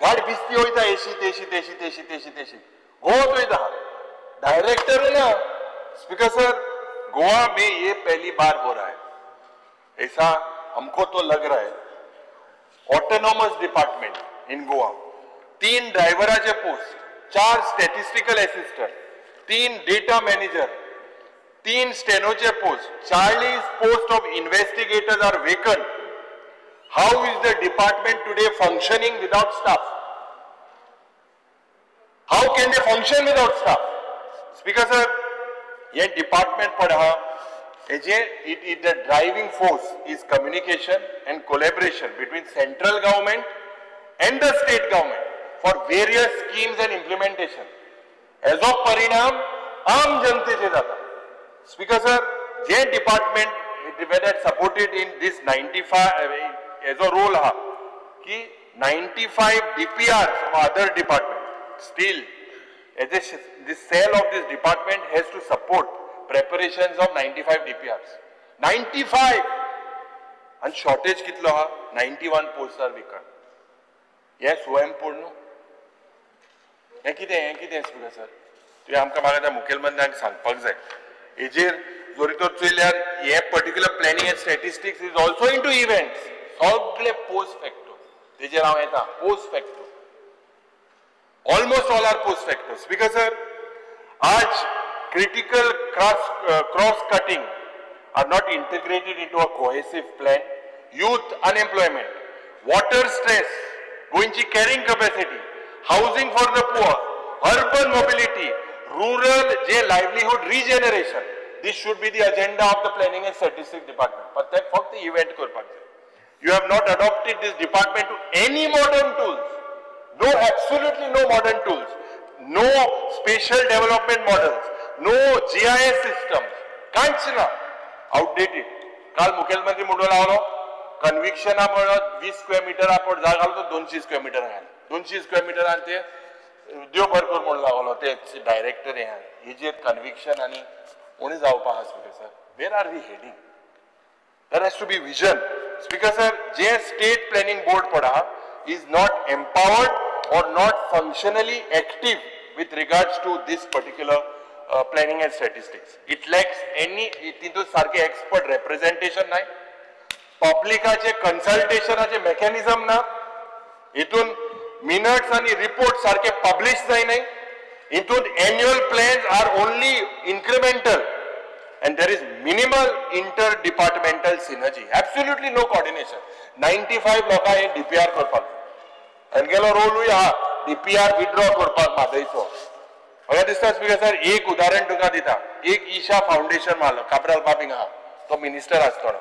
गाडी बिस्ती वयता एशी तेशी तेशी तेशी तेशी तेशी. गोवा वयता. Director ना. Speaker sir, Goa में ये पहली बार हो रहा है. ऐसा हमको तो लग रहा है. Autonomous department in Goa, 3 ड्रायव्हराचे post, 4 statistical assistant, 3 data manager, 3 स्टेनोचे post, 40 post of investigators are vacant. How is the department today functioning without staff? How can they function without staff? Speaker sir, hey department पड आहा the driving force is communication and collaboration between central government and the state government for various schemes and implementation. As of परिणाम आम जनतेचे जाता. Speaker sir, J department that supported in this 95 as a role हा की 95 DPRs of other department still as a, this cell of this department has to support preparations of 95 DPRs. 95! And shortage kitlo ha? 91 posts are vacant. Yes, Swayampurna. हे कितें Speaker sir? तुवें आमकां म्हाका त्या मुखेलमंत्र्यांक सांगपाक जाय. हेजेर जरी तर चोयल्यार हे particular planning and statistics is also into events. सगळे पोस्ट फॅक्टो तेजेर हांव येता. Post facto. Almost all are post facto. Speaker sir, आज critical cross-cutting are not integrated into a cohesive plan. Youth unemployment, water stress, गोंयची carrying capacity, housing for the poor, urban mobility, rural J livelihood regeneration. This should be the agenda of the Planning and Statistics Department. But that फक्त event करपाक जाय. You have not adopted this department to any modern tools. No, absolutely no modern tools. No spatial development models. No GIS systems. कांयच ना. Outdated. काल मुखेलमंत्री म्हणून लागलो कन्व्हिक्शना म्हणून 20 स्क्वेअर मिटर आपण जागा घालो तो 200 स्क्वेअर मिटर घाल. 200 स्क्वेअर मिटर आनी ते देव भर कर म्हणून लागलो ते डायरेक्टर हे हेजेर कन्व्हिक्शन आनी उणें जावपाक आहा. Speaker sir, where are we heading? There has to be vision. Speaker sir, J state planning board पड आहा is not empowered or not functionally active with regards to this particular planning and statistics. It lacks any, तितून सारखे expert representation नाही, पब्लिकाचे कन्सल्टेशनाचे mechanism ना, हितून minutes आनी report सारके publish जायनाय, हितून annual plans are only incremental and there is minimal inter departmental synergy, absolutely no coordination. 95 लोकांक हे डीपीआर करपाक जाय, हेंगेलो रोलूय आहा डीपीआर विड्रॉ करपाक म्हादयचो. म्हाका दिसता स्पीकर सर एक उदाहरण तुका दिता, एक ईशा फावंडेशन मारलो काब्राल बाब हिंगा आहा, तो मिनिस्टर आसतना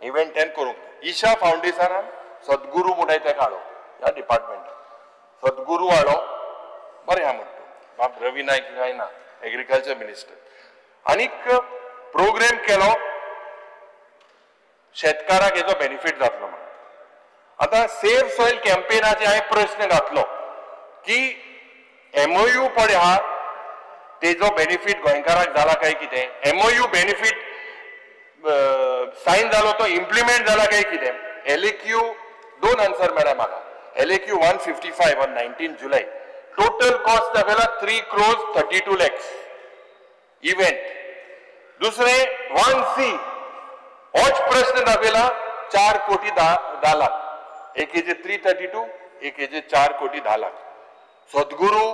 इव्हेंट तें करूंक ईशा फावंडेशनान सद्गुरू म्हणटाय तेका हाडो ह्या डिपार्टमेंटान, सद्गुरू हाडो बरें आहा म्हणटा बाब रवी नायक काय ना एग्रीकल्चर मिनिस्टर, आनीक प्रोग्राम केलो शेतकाराक हेजो बेनिफीट जातलो म्हणून. आतां सेफ सॉयल कॅम्पेनाचे हांवें प्रश्न घातलो की एमओयू पळय आहा तेजो बेनिफीट गोंयकाराक जाला काय कितें, एमओयू बेनिफीट सायन जालो तो इम्प्लिमेंट जाला काय कितें. एलएक्यू दोन आन्सर मेळ्ळा म्हाका, LAQ 155 on 19 July total cost दाखयला 3 crores 32 lakhs event. दुसरे 1C होच प्रश्न दाखयला 4 कोटी 10 लाख, एक हेजे 332, एक हेजे 4 कोटी 10 लाख. सद्गुरू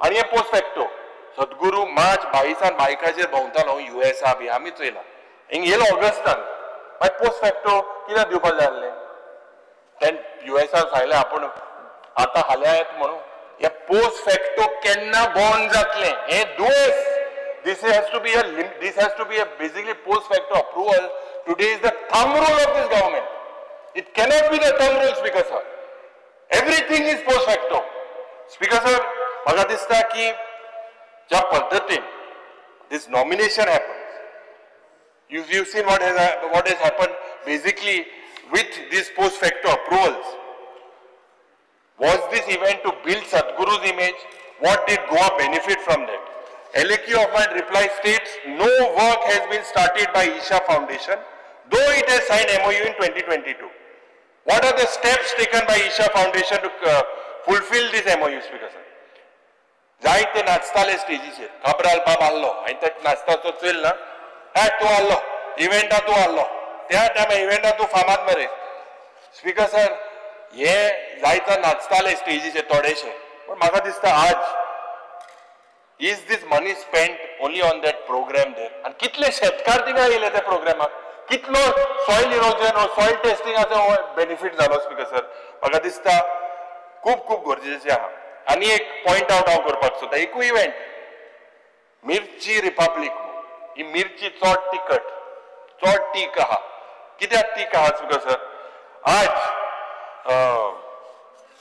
आनी हे पोस्ट फॅक्टो सद्गुरू मार्च 22 बायकाचेर भोंवतालो युएसा बी आमी चोयला, हिंग येयलो ऑगस्टान, मागीर पोस्ट फॅक्टो कित्याक दिवपाक जाय आसलें, तें युएसान सांगलें आपूण आतां फाल्यां येत म्हणून. हे पोस्ट फॅक्टो केन्ना बंद जातलें हें दुयेंस. This has to be a this has to be a basically post facto approval. Today is the thumb rule of this government. It cannot be the thumb rule, Speaker sir. Everything is post facto. Speaker sir, म्हाका दिसता की ज्या पद्दतीन this nomination happens, you've seen what has happened basically with these post facto approvals. Was this event to build Sadhguru's image? What did Goa benefit from that? LAQ of my reply states no work has been started by Isha Foundation, though it has signed MOU in 2022. What are the steps taken by Isha Foundation to fulfill this MOU, Speaker sir? जायते नाचताले स्टेजीचेर, काब्राल बाब आहलो आनी ते नाचताचो चोयल ना, हे तूं आहलो इव्हेंटा तूं आहलो, त्या टायमार इव्हेंटा तूं फामाद मरे. स्पीकर सर हे जायते नाचताले स्टेजीचेर थोडेशे, पूण म्हाका दिसता आज is this money spent only on that program there? आनी कितले शेतकार थिंगा येयले त्या प्रोग्रामाक, कितलो सॉयल इरोजन or soil टेस्टिंगाचो बेनिफीट जालो स्पीकर सर. म्हाका दिसता खूब खूब गरजेचें आहा. आनी एक पॉयंट आवट हांव करपाक सोदता, एकूय इव्हेंट मिर्ची रिपब्लीक, ही मिर्ची चड तिखट चड तीख आहा, कित्याक तीख आहा स्पीकर सर? आज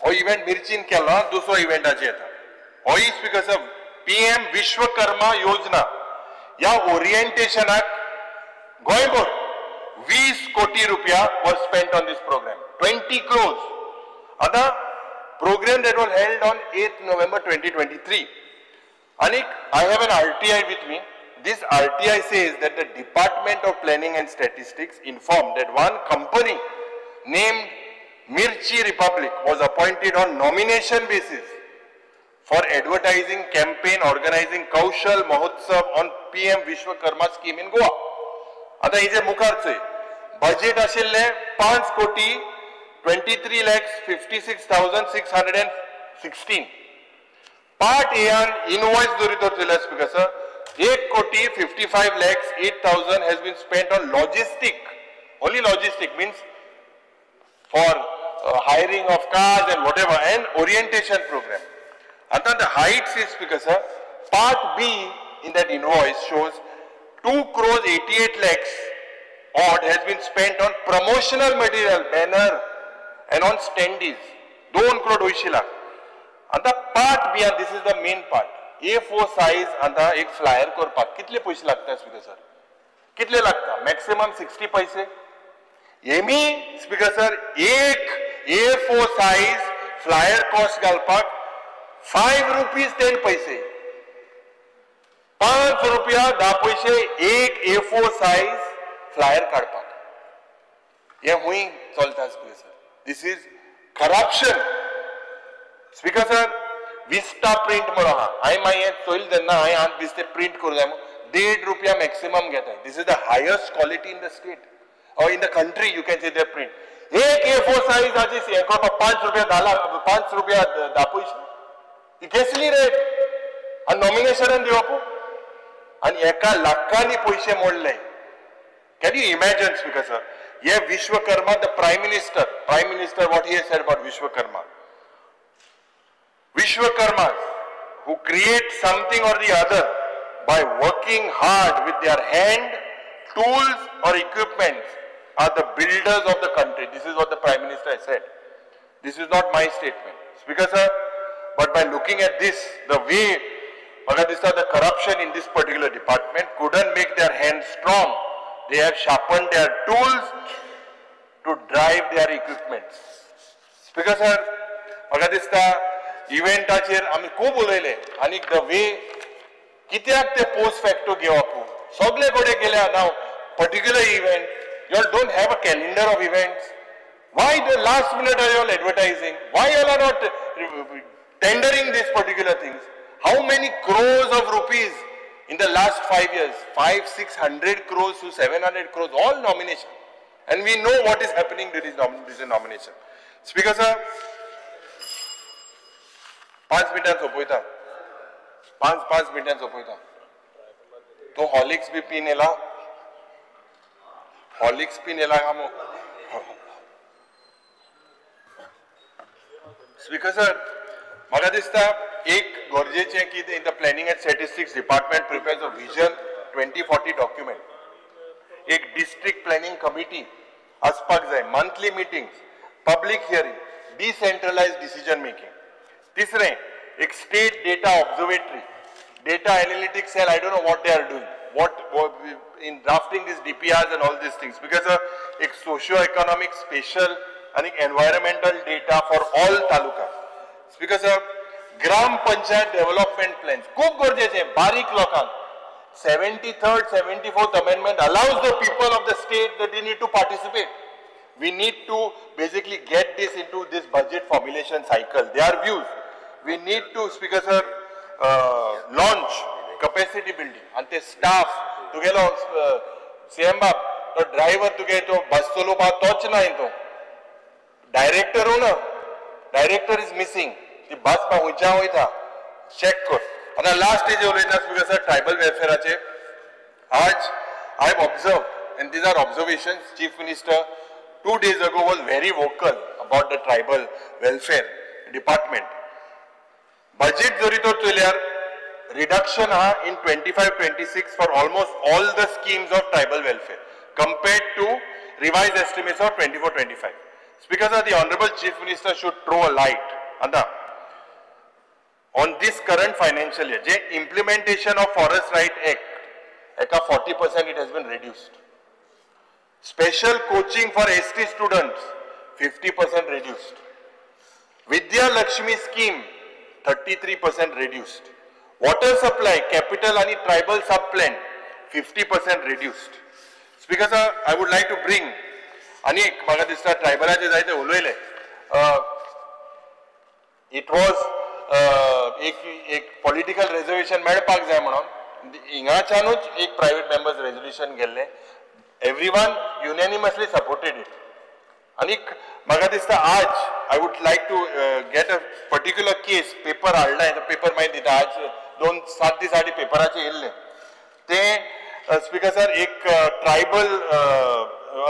हो इव्हेंट मिर्चीन केलो, दुसरो इव्हेंटाचेर येता होय स्पीकर सर. पीएम विश्वकर्मा योजना ह्या ओरिएंटेशनाक गोंयभर 20 कोटी रुपया was spent on this program, 20 crores. आतां program that was held on 8 November 2023. आनीक I have an RTI with me. This RTI says that the Department of Planning and Statistics informed that one company named Mirchi Republic was appointed on nomination basis for advertising campaign organizing Kaushal Mahotsav on PM Vishwakarma scheme in Goa. आता हिजे मुखार चोय budget आशिल्लें 5 कोटी 23 lakhs 56,616. Part A N invoice जरी तर चोयल्यार speaker sir 1 कोटी 55 lakhs 8,000 has been spent on logistic, only logistic means for hiring of cars and whatever and orientation program. आता the heights is, Speaker sir, part B in that invoice shows 2 crores 88 lakhs odd has been spent on promotional material, banner and on standees. 2 crore 2 lakh. आता part B, and this is the main part, A4 size आता एक flyer करपाक कितले पैसे लागता speaker sir? कितले लागता? Maximum 60 पैसे. Amy speaker sir एक A4 size flyer cost घालपाक 5 रुपीज 10 पैसे, 5 रुपया 10 पैसे एक A4 size flyer काडपाक. हे हुंय चलता speaker sir. This is corruption speaker sir. Vista print म्हणून आहा, हांवें मागीर चोयलें तेन्ना हांवें आज दिसते प्रिंट करूं जाय म्हणून 1.5 रुपया मॅक्सिमम घेता. This is the highest quality in the state. Or in the country you can say they print. एक A4 size आजी हें करपाक 5 रुपया 5 रुपया 10 पयशे. ती कसली रेट? आनी नॉमिनेशनान दिवप आनी एका लाखांनी पयशे मोडले. Can you imagine, Speaker sir? Here Vishwakarma, the Prime Minister, what he has said about Vishwakarma. Vishwakarmas who create something or the other by working hard with their hand, tools or equipment are the builders of the country. This is what the Prime Minister has said. This is not my statement, Speaker sir, but by looking at this, the way the corruption in this particular department couldn't make their hands strong. They have sharpened their tools to drive their equipment. Speaker sir, म्हाका दिसता इव्हेंटाचेर आमी खूब उलयले आनी the way कित्याक ते post facto घेवप सगळे कडेन गेल्या. Now particular event, you all don't have a calendar of events. Why the last minute are you all advertising? Why you all are not tendering these particular things? How many crores of rupees in the last 5 years? 500-600 crores to 700 crores, all nomination. And we know what is happening during this nomination. Speaker sir, 5 मिनटां सोंपयता. 5 मिनटां सोंपयता. तूं Horlicks बी पीन येला? Horlicks पीन येला काय मग? Speaker sir, म्हाका दिसता एक गरजेचें की in the planning and statistics department prepares a vision 2040 document. एक डिस्ट्रिक्ट प्लॅनिंग कमिटी आसपाक जाय, monthly meetings, public hearing, decentralise decision making. तिसरें एक state data observatory, data analytics cell. I don't know what they are doing, what in drafting this DPRs and all these things, because एक socio economic, special आनी environmental data for all taluka. Speaker sir, gram panchayat development plans खूब गरजेचे बारीक लोकांक. 73rd, 74th amendment allows the people of the state that they need to participate. We need to basically get this into this budget formulation cycle. Their views. We need to, Speaker sir, launch capacity building. And the staff, तुगेलो CM बाब, तो driver तुगे तो बस चलोवपाक तोच ना तो. Director ना, director is missing. ती बस पा खंयच्या वयता चेक कर. आतां लास्ट जे उलयता स्पीकर सर, ट्रायबल वेलफेराचे. आज I have observe and these are observations. Chief Minister 2 days ago was very vocal about the tribal welfare department. Budget जरी तो चोयल्यार reduction हा in 25-26 for almost all the schemes of tribal welfare compared to revised estimates of 24-25. Speaker sir, the Honorable Chief Minister should throw a light on this current financial year. J implementation of Forest Right Act, एका 40% it has been reduced. Special coaching for ST students, 50% reduced. Vidya Lakshmi scheme, 33% reduced. Water supply, capital and tribal sub-plan, 50% reduced. Speaker sir, I would like to bring, आनी एक म्हाका दिसता ट्रायबलाचे जायते उलयले. It was एक political reservation मेळपाक जाय म्हणून हिंगाच्यानूच एक प्रायव्हेट मेंबर्स रेजोल्युशन गेल्लें. Everyone unanimously supported it. आनीक म्हाका दिसता आज I would like to get a particular case. Paper हाडला, पेपर मागीर दिता. आज 2-7 दीस आदी पेपराचेर येयल्लें तें. स्पीकर सर, एक ट्रायबल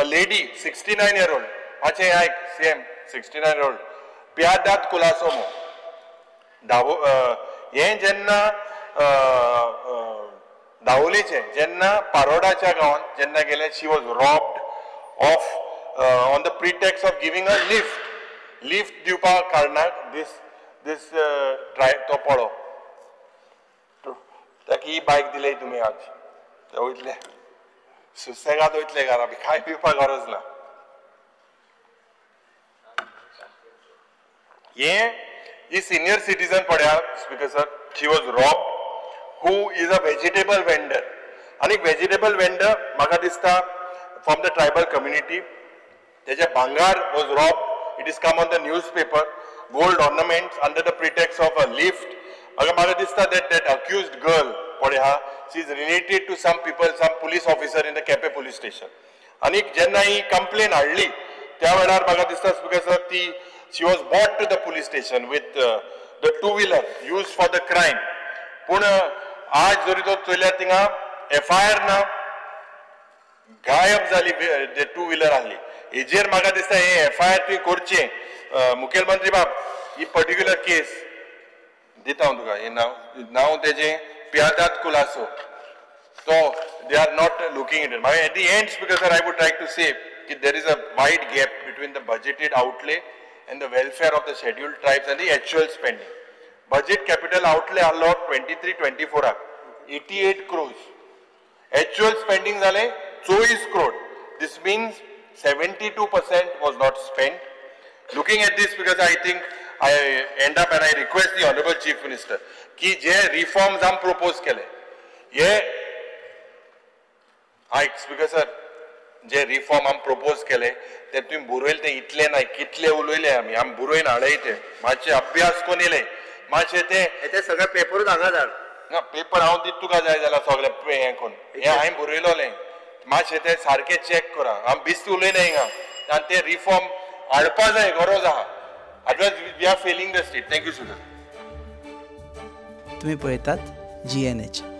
लेडी 69 year old, मातशें आयक, सीएम 69 year old पियादात कुलासो मो धावो. हें जेन्ना दावोलेचें जेन्ना पारोडाच्या गांवांत जेन्ना गेलें, she was robbed of on the pretext of giving a lift. Lift दिवपा कारणाक दीस दीस ट्राय तो पळो ताका ही बायक दिली तुमी आज ते वयतले सुसेगाद वयतले घरा, कांय पिवपाक गरज ना. हें ही सिनियर सिटीजन पळया speaker sir, she was robbed, who is a vegetable vendor. आनी वेजिटेबल वेंडर म्हाका दिसता from the tribal community. तेजे भांगार was robbed. It is come on the newspaper. Gold ornaments under the pretext of a lift. म्हाका दिसता that that accused girl पळय हा, she is related to some people, some police officer in the Quepem police station. आनी जेन्ना ही complain हाडली त्या वेळार म्हाका दिसता स्पीकर सर ती she was brought to the police station with the two wheeler use for the crime. पूण आज जरी तो चोयल्यार थिंगा एफ I R ना, गायब जाली टू व्हिलर आहली. हेजेर म्हाका दिसता हे एफ I R तुवें करचें. मुखेलमंत्री बाब, ही पर्टिक्युलर केस दिता हांव तुका, हें नांव नांव तेजें पियादाद Colaco. So they are not looking at it. At the end, Speaker sir, I would like to say that there is a wide gap between the budgeted outlay and the welfare of the scheduled tribes and the actual spending. Budget capital outlay आहलो 23-24 88 crores. Actual spending जाले 24 crore. This means 72% was not spent. Looking at this, because I think I end up and I request the Honorable Chief Minister की जे reforms आम propose केले हे आयक speaker sir, जे reform आमी propose केले ते तुमी बरयले ते इतले ना, कितले उलयले आमी, आमी बरोवन हाडय ते मातशे अभ्यास करून येयले मातशे ते ते सगळे पेपरूच हांगा धाड ना, पेपर हांव दित तुका जाय जाल्यार सगळे हें करून हें हांवें बरयलोलें, मातशें ते सारकें चॅक करा. आमी बेश्टे उलयना हिंगा आनी ते रिफॉर्म हाडपा जाय, गरज आहा. Otherwise we are failing the state. Thank you sir. तुमी पळयतात GNH.